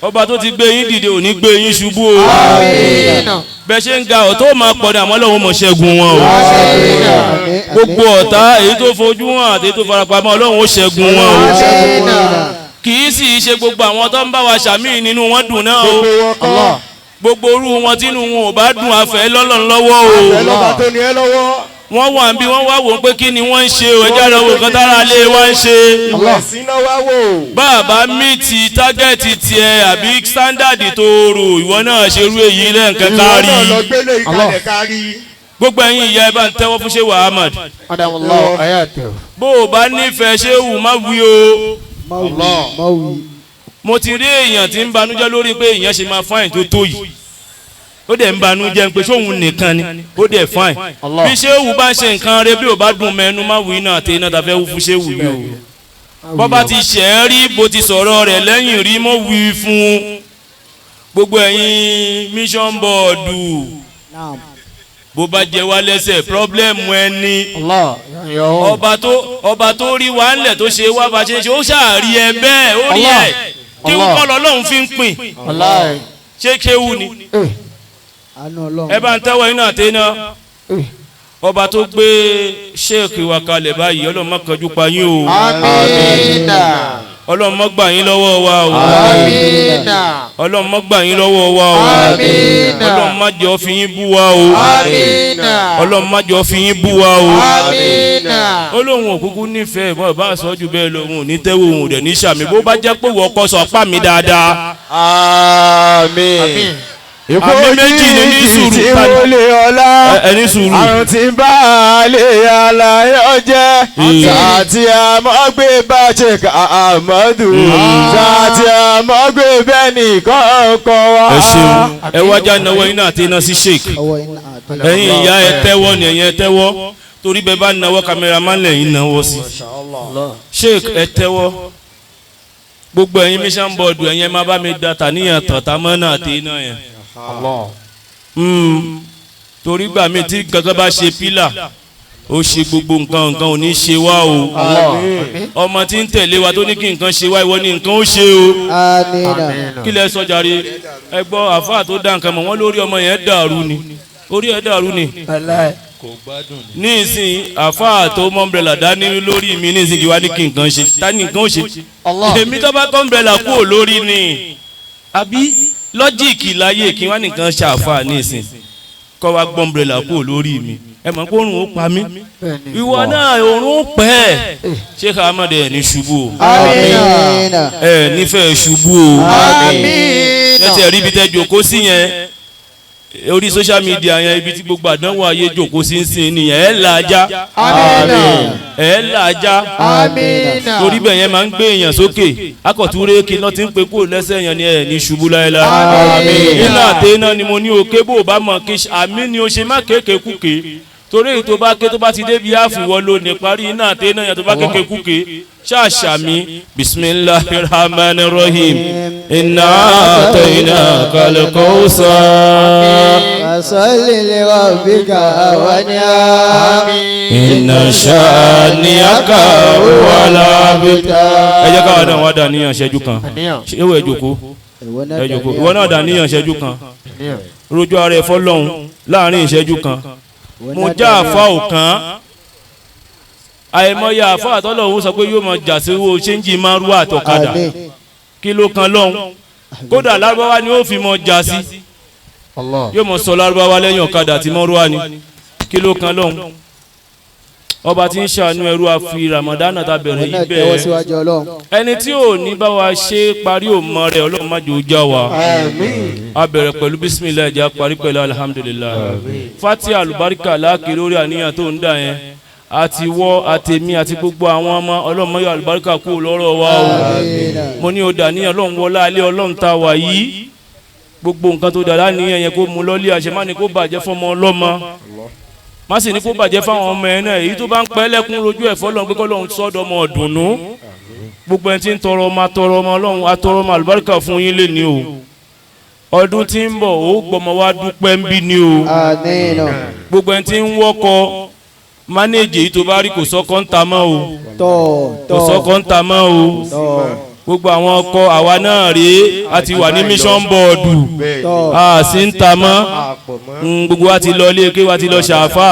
Ọba tó ti gbé yín dìde ò ní gbé yín ṣubú o. Àmín. Bẹ́ẹ̀ ṣe ń ga ọ̀tá ó máa pọ̀ ní, àmọ́ Ọlọ́run mọ̀ ṣẹ́gun wọn o. Gbogbo ọ̀tá èyí tó fojú hàn àti èyí tó farapamọ́, Ọlọ́run ó ṣẹ́gun wọn o. Kì í sì í ṣe gbogbo àwọn tó ń bá wa ṣàmì nínú wọn dùn náà o. Gbogbo orú wọn tínú wọn ò bá dùn, àfẹ́ lọ́lọ́run lọ́wọ́ o. Wọ́n wà bí wọ́n wá wò ó pé kí ni wọ́n ń ṣe o, ẹjẹ́ àlọ́ wò kan tára lé wa ń ṣe. Bàbá mi ti target tiẹ̀ àbí standard tó rò, ìwọ náà ṣerú èyí lẹ́ǹkan kárí. Gbogbo ẹ̀yin ìyá, ẹ bá ń tẹ́wọ́ fún Shehu Ahmad. Bó o bá nífẹ̀ẹ́ Shehu, má wí o. Mo ti rí èèyàn tí ń banújẹ́ lórí pé èèyàn ṣe máa fine tó tó yìí, ó dẹ̀ ń banújẹ́ pé sóhun nìkan ni ó dẹ̀ fine. Bí Shehu bá ń ṣe nǹkan rẹ, bí ò bá dùn mẹ́nu, má wí náà àti iná tàfẹ́ wú fún Shehu yìí o. Bọ́ bá ti ṣẹ̀ ẹ́ rí, bó ti sọ̀rọ̀ rẹ̀ lẹ́yìn rí, mọ́ wí fún. Gbogbo ẹ̀yin mission board, bó bá jẹ wá lẹ́sẹ̀, problem ẹni. Ọba tó rí wa ńlẹ̀ tó ṣe wá bá ṣe ṣe, ó ṣàrí ẹ bẹ́ẹ̀, ó rí ẹ kí wọ́n kọ́ lọ́lọ́run fi ń pín. Ṣé kéwù ni ẹ bá ń tẹ́wọ́ iná àti iná? Ọba tó gbé sheikh wa kalẹ̀ báyìí, Ọlọ́run má kánjú pa yín o. Àmín. Ọlọ́run má gbà yín lọ́wọ́ wa o. Àmín. Ọlọ́run má gbà yín lọ́wọ́ wa o. Àmín. Ọlọ́run má jẹ́ ó fi yín bú wa o. Àmín. Ọlọ́run má jẹ́ ó fi yín bú wa o. Àmín. Ó lóun òkúkú nífẹ̀ẹ́ ìbọn ìbá sọ jù bẹ́ẹ̀ lọ, òun ò ní tẹ́wọ́, òun ò dẹ̀ ní sàmì. Bó bá jẹ́ pé wọ́n kọ́ sọ apá mi dáadáa. Àmín. Àmì méjì ní ní sùúrù. Tí wọlé ọlá. Ẹ ní sùúrù. Àrùn tí ń bá alẹ́ aláyọ̀ jẹ́. Sàtì àmọ́gbé bá ṣe ká àmọ́dù. Sàtì àmọ́gbé bẹ́ẹ̀ nìkan kọ́ wa. Ẹ ṣeun, ẹ wájà náwó iná àti iná sí sheik. Ẹ̀yin ìyá, ẹ tẹ́wọ́ ni, ẹ̀yin ẹ tẹ́wọ́, torí bẹ́ẹ̀ bá náwó, cameraman lẹ́yìn náwó sí. Sheik, ẹ tẹ́wọ́. Gbogbo ẹ̀yin mission board, ẹ̀yin ẹ má bá mi da tàníyàn tọ̀tà mọ́ náà àti iná yẹn. Torí gbà mí tí kankan bá ṣe pílà, ó ṣe gbogbo nǹkan, nǹkan ò ní ṣe wá o. Ọmọ tí ń tẹ̀lé wa tó ní kí nǹkan ṣe wá, ìwọ ni nǹkan ó ṣe o. Kí lẹ sọ jàre? Ẹ gbọ́ àfáà tó dá nǹkan mọ̀ wọ́n lórí ọmọ yẹn dàrú ni, orí ẹ̀ dàrú ni. Ní ìsìn, àfáà tó mọ umbrella dání lórí mi ní ìsìn, kí wá ní kí nǹkan ṣe ta ni nǹkan ó ṣe èmi tó bá kọ́ umbrella kúrò lórí ni? Àbí logic láyé kí wá nìkan ṣe àfáà ní ìsìn kọ́ wá gbọ́ umbrella kúrò lórí mi? Ẹ mọ̀ pé òrùn ó pa mí, ìwọ náà òrùn ó pẹ́. Sheikh Ahmed, ẹ̀ ní ṣubú o. Ẹ nífẹ̀ẹ́ ṣubú o. Ẹ ti rí ibi tẹ́ jòkó sí yẹn orí social media yẹn, ibi tí gbogbo àdánwò ayé jòkó sí ń sìn nìyẹn. Ẹ làájá, ẹ làájá, torí bẹ́ẹ̀ yẹn máa ń gbé èèyàn sókè, akọ̀túnrẹ́ kí lọ́ ti ń pe kúrò lẹ́sẹ̀ yẹn ni. Ẹ ní ṣubú láéláé. Iná àtẹná ni mo ní òkè. Bó o bá mọ̀ kí àmì ni o ṣe, má kéèké kúkè. Torí èyí tó bá ké tó bá ti débi àfiwọ́ ló ní parí iná àti iná yẹn tó bá kéke kúke ṣàṣàmì bismillahir rahmanir rahim inna a'tainakal kawthar. Fasalli li rabbika wanhar. Inna shani'aka huwal abtar. Ẹ jẹ́ káwọn náà wá dà níyàn ṣẹ́jú kan. Ṣé ìwọ ẹ jókòó? Ẹ jókòó. Ìwọ náà dà níyàn ṣẹ́jú kan. Rojú ara ẹ fọlọ́hún láàrin ìṣẹ́jú kan. Mo já àfa òkan. Àìmọye àfa àtọ́lọ́hún sọ pé yóò máa jà sí owó ṣéǹjì márùwá àtọ̀kadà. Kí ló kan lọ́hún? Kódà lárúbáwá ni ó fi mọ jà sí. Yóò mọ sọ lárúbáwá lẹ́yìn ọ̀kadà àti mọ́rúwá ni. Kí ló kan lọ́hún? Ọba tí ń ṣàánú ẹrú àfi Ramadana ta bẹ̀rẹ̀ yìí bẹ́ẹ̀. Ẹni tí ò ní bá wa ṣe parí òmọ rẹ̀ Ọlọ́run má jẹ́ ó já wa. A bẹ̀rẹ̀ pẹ̀lú bisimilayi jẹ́ a parí pẹ̀lú alihamudulilayi. Fati alubarika láàkiri orí àníyàn tó ń dà yẹn. Àti wọ́ àtèmi àti gbogbo àwọn ọmọ Ọlọ́run má yọ alubarika kú lọ́rọ̀ wa o. Mo ní o dà níyàn Ọlọ́run wọlé alẹ́ Ọlọ́run ta wà yìí. Gbogbo nǹkan tó dà láníyàn yẹn kó mú lọ́lé àṣẹ má ní kó bàjẹ́ fọmọ ọlọ́mọ. Má sì ní kó bàjẹ́ fáwọn ọmọ ẹ náà èyí tó bá ń pẹ́ lẹ́kún rojú ẹ̀ fọlọ́run pé kọ́lọ́run sọ́dọ̀ ọmọ ọ̀dùnnú. Gbogbo ẹni tí ń tọrọ ọmọ atọrọ ọmọ Ọlọ́run atọrọ ọmọ àlùbáríkà fún yín lé ní o. Ọdún tí ń bọ̀ ó gbọmọ wá dúpẹ́ ń bí ní o. Gbogbo ẹni tí ń wọ́kọ mánéèjì èyí tó bá rí kò sọ́kọ́ ń ta mọ́ o. Kò sọ́kọ́ ń ta mọ́ o. Gbogbo àwọn ọkọ àwa náà rèé a ti wà ní mission board a sì ń ta mọ́ gbogbo wa ti lọ ilé ké wa ti lọ ṣàfà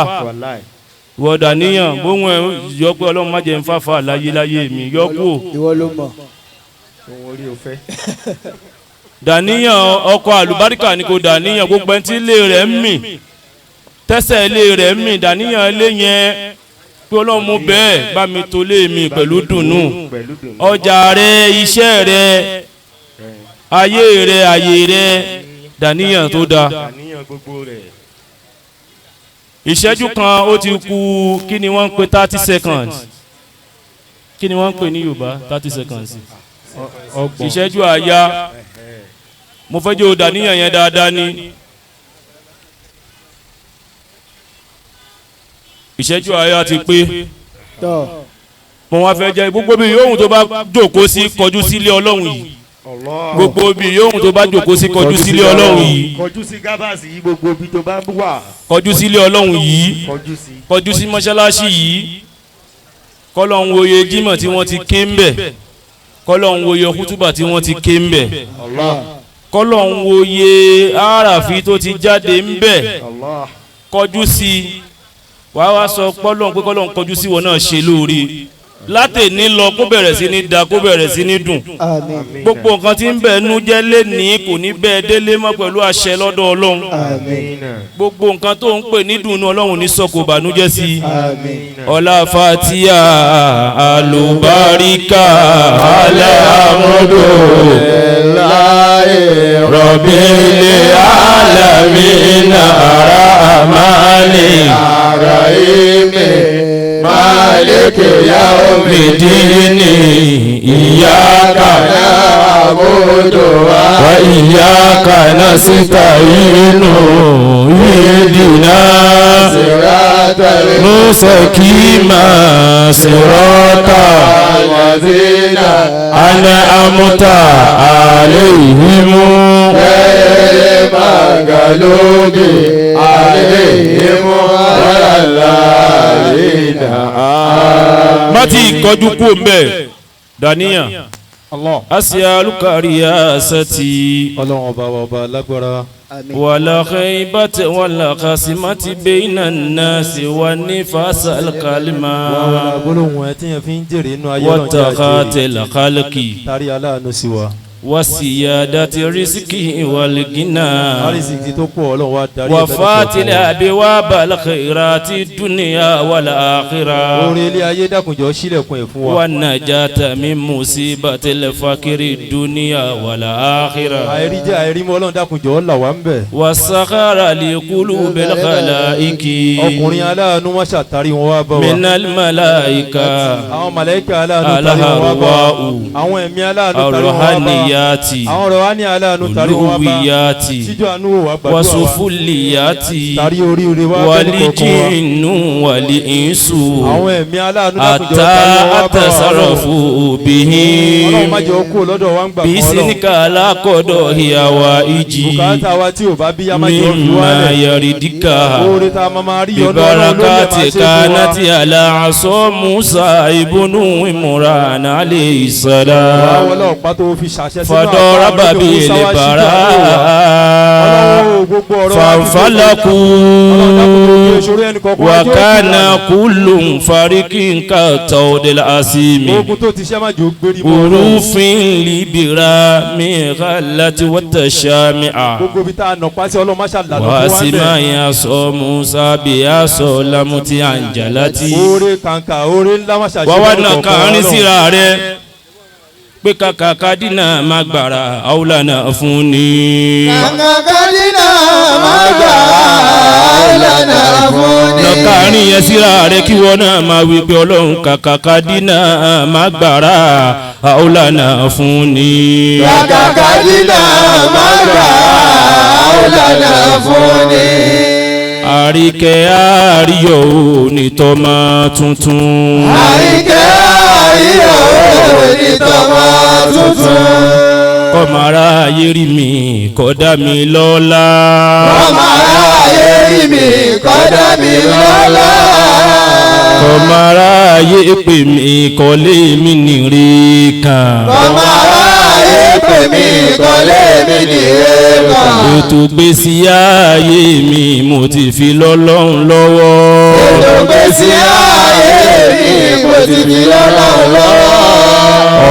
wọ̀dà níyàn bóun ẹ̀ yọ pé Ọlọ́run má jẹ́ ń fàfà láyé láyé mi yọ kú. Dàníyàn ọkọ àlùbáríkà ni kò dàníyàn gbogbo ẹni tí ilé rẹ̀ ń mì tẹ́sẹ̀ ilé rẹ̀ ń mì dàníyàn ilé yẹn pé Ọlọ́run mú bẹ́ẹ̀ bá mi tó lé mi pẹ̀lú dùnnú ọjà rẹ iṣẹ́ rẹ ayé rẹ ayé rẹ dàníyàn tó dáa. Ìṣẹ́jú kan ó ti kù kí ni wọ́n ń pè 30 seconds kí ni wọ́n ń pè ní Yorùbá 30 seconds ìṣẹ́jú àyà mo fẹ́ jẹ́ o dàníyàn yẹn dáadáa ni. Ìṣẹ́jú àyà ti pé mo wá fẹ́ jẹ́ gbogbo bí yòówù tó bá jókòó sí kọjú sílé Ọlọ́run yìí gbogbo bí yòówù tó bá jókòó sí kọjú sílé Ọlọ́run yìí kọjú sí gábàsì yìí gbogbo bí tó bá wà kọjú sílé Ọlọ́run yìí kọjú sí mọ́ṣáláṣí yìí kọ́lọ́hún wòye jímọ̀ tí wọ́n ti ké ń bẹ̀ kọ́lọ́hún wòye kútúbà tí wọ́n ti ké ń bẹ̀ kọ́lọ́hún wòye àràfi tó ti jáde ń bẹ̀ kọjú sí i wàá wá sọ pọ́lọ́n pé kọ́lọ́n kọjú sí wọn náà ṣe lóore látẹ̀ní lọ kó bẹ̀rẹ̀ sí ní da kó bẹ̀rẹ̀ sí ní dùn gbogbo nǹkan tí ń bẹ̀ nu jẹ́ lẹ́nìí kò ní bẹ́ẹ̀ délé mọ́ pẹ̀lú àṣẹ lọ́dọ̀ Ọlọ́run gbogbo nǹkan tó ń pè ní dùnú Ọlọ́run ní sọ kò bànújẹ́ sí i ọlá fatia alùbáríkà alhamdulillahi rabbil alamin arahmani arahimi maliki yaumidini iyyaka na'budu wa iyyaka nasta'inu ihdina siratal mustaqima siratal ladzina an'amta alayhim ghayril maghlubi alayhim waladdallin. Má ti kọjú kú mbẹ daniya asialuka riyasati Ọlọ́run ọba wa ọba lágbára. wala khaybati wala khasimati bayna nasi wa nifasal kalima Wàá gbólóhùn ẹ tí yẹn fi ń jèrè inú ayé Ọlọ́run jẹ́ àjèrè. watakatil khalqi Tari aláàánú sí wa. wasiyadati rizqi wal gina Àrísìkí tó pọ̀ Ọlọ́run wa darí ẹ̀ bẹ́ẹ̀ wafatil abwabal khairati dunya wal akhirah. Orin ilé ayé dákunjọ sílẹ̀kùn ẹ̀ fún wa. wanajata min musibatil fakiri dunya wal akhirah. Àìrí jẹ́ àìrí mọ́ Ọlọ́run dákunjọ là wá ń bẹ̀. wasakhara liqulubil khalaiki. Ọkùnrin aláàánú wọn ṣàtàrí wọn wá bá wa. minal malaika Àwọn màláíkà aláàánú tari wọn wá bá wa. alharwa'u Àwọn ẹ̀mí aláàánú tari wọn wá bá wa. Safiyati Àwọn ọ̀rọ̀ wa ní aláàánú tàrí wọn wá bá. Olówiyati Síjú àánú wò wá gbàdúrà wa. Wasufuliyati Tàrí oríire wá bẹ́ẹ̀ kọ̀ọ̀kan wa. Walijinnu wali-insu Àwọn ẹ̀mí aláàánú dákunjọ Ata tàrí wọn wá bá wa. atasarafu Ọlọ́run má bihim jẹ́ ó kú lọ́dọ̀ wa ń gbà kan Ọlọ́run. Bisinika alakodo hiyawa iji Bùkátà wa tí ò bá bí yá má jẹ́ ó fi Mimma wálẹ̀. yaridika Oore tá a máa máa rí ọ̀nà Ọlọ́run ló lè máa Bibarakati ṣe fún wa. kanati ala aso Musa ibnu Imran alayhi Wàá salam wọlé ọ̀pá tó fi ṣàṣẹ sínú àpá Fadoraba ọlọ́run bil Musa wá síjú bara àánú wò wá. Ọlọ́run ò gbogbo ọ̀rọ̀ wa ti tó Fanfalaku Ọlọ́run dákun tó fi ìṣòro ẹnì kọ̀ọ̀kan wa jẹ́ ó kú Wakana lánàá. kullu farikin ka tawdil asimi Ogun tó ti ṣẹ́ má jẹ́ ó gbérí mọ́ Ọlọ́run. Urufin libira min ghalati watashami'a Gbogbo ibi tá a nà pàṣẹ Ọlọ́run má ṣàlànà fún wa ń Wasima bẹ̀. ya so Musa biya so lamuti anjalati Oore kàǹkà oore ńlá má ṣàṣe Wàwa fún náà ẹnì kọ̀ọ̀kan kàárín Ọlọ́run. síra rẹ pé kàkà kádínà má gbàrà àwòlànà fún ni. Kàkàkàdínà máa gbà lọ́nà fún ni. Lọ́kàárín yẹn síra rẹ kí wọ́n náà máa wí pé Ọlọ́run kàkà kádínà má gbàrà àwòlànà fún ni. Kàkàkàdínà máa gbà lọ́nà fún ni. Àríkẹ́ àríyọ̀ ò ní tọ́mọ tuntun. Àríkẹ́ àríyọ̀ òní tọmọ tuntun. Kọ́mọ aráyé rí mi kọ́dá mi lọ́lá. Ọmọ aráyé rí mi kọ́dá mi lọ́lá. Kọ́mọ aráyé pè mí kọ́lé mi nìre kan. Ọmọ aráyé pè mí kọ́lé mi nìyẹn kan. Ètò gbèsè ayé mi mo ti fi lọ́lọ́run lọ́wọ́. Ètò gbèsè ayé mi mo ti fi lọ́lọ́run lọ́wọ́.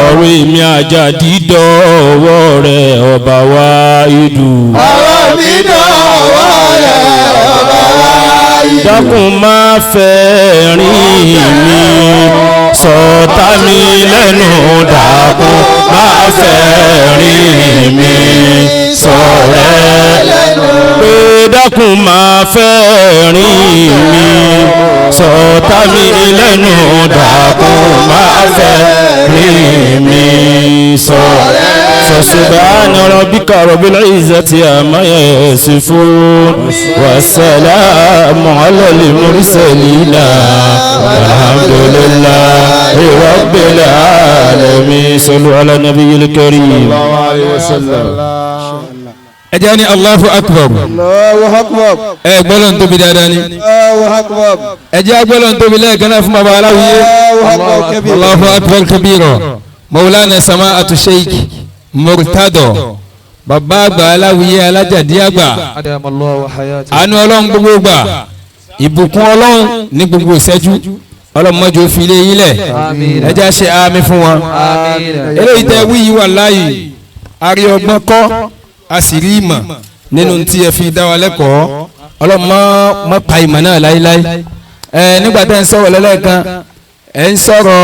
Ọ̀rọ̀ èmi Àjàdí dọ̀wọ́ rẹ̀ ọba wa ìdù. Ọ̀rọ̀ mi dọ̀wọ́ rẹ̀ ọba wa ìlú. Dákun má fẹ́ rìn mi sọ̀tá mi lẹ́nu dákun má fẹ́ rìn mi sọ̀rẹ́ lẹ́nu. pé dákun má fẹ́ rìn mi sọ̀tá mi lẹ́nu dákun má fẹ́ rìn mi sọ̀rẹ́. فسبحان ربك رب العزة عما يصفون والسلام على المرسلين والحمد لله رب العالمين. صلوا على النبي الكريم. Ẹ jẹ́ ní Allahu Akbar. Allahu Akbar. Ẹ gbọ́dọ̀ ń tóbi dáadáa ni. Allahu Akbar. Ẹ jẹ́ gbọ́dọ̀ ń tóbi lẹ́ẹ̀kan náà fún baba aláwìyé. Allahu Akbar kabir. Allahu Akbar kabira. Maulana Sama'atu Sheikh Murtado. Bàbá àgbà aláwìyé alájàdí àgbà. Àánú Ọlọ́run gbogbo gbà. Ìbùkún Ọlọ́run ní gbogbo ìṣẹ́jú. Ọlọ́run má jẹ́ ó fi ilé yín lẹ̀. Ẹ jẹ́ ṣe àmì fún wọn. Eléyìí tẹ́ wí yìí wà láàyè. A rí ọgbọ́n kọ́, a sì rí ìmọ̀ nínú tí ẹ fi dá wa lẹ́kọ̀ọ́. Ọlọ́run má pa ìmọ̀ náà láéláé. Ẹ nígbà tẹ́ ń sọ̀rọ̀ lẹ́lẹ́kan, ẹ ń sọ̀rọ̀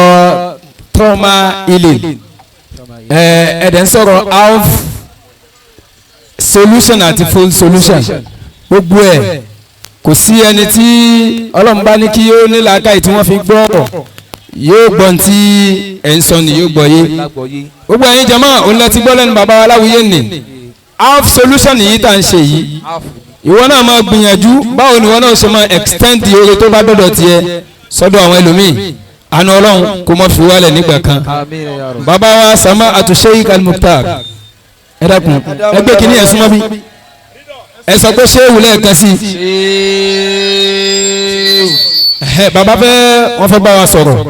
trauma healing, ẹ dẹ̀ ń sọ̀rọ̀ half solution àti full solution. Gbogbo ẹ̀ kò sí ẹni tí Ọlọ́run bá ní kí ó ní làákàyè tí wọ́n fi gbọ́ ọ̀rọ̀ yóò gbọ́n tí ẹ̀ ń sọ ni yóò gbọ́ yé. Gbogbo ẹ̀yin jama òun lẹ ti gbọ́ lẹ́nu bàbá wa aláwìyé nì. Half solution yìí tá à ń ṣe yìí, ìwọ náà máa gbìyànjú báwo ni ìwọ náà ṣe máa extend oore tó bá dọ̀dọ̀ tiẹ̀ sọ́dọ̀ àwọn ẹlòmíì. Àánú Ọlọ́run kò mọ̀ fi wálẹ̀ nígbà kan. Bàbá wa Sama'atu Sheikh Al-Mukhtar, ẹ dákun ẹ gbé kínní ẹ súnmọ́ bí ẹ sọ pé ṣéwù lẹ́ẹ̀kan sí i. Bàbá fẹ́ wọ́n fẹ́ bá wa sọ̀rọ̀.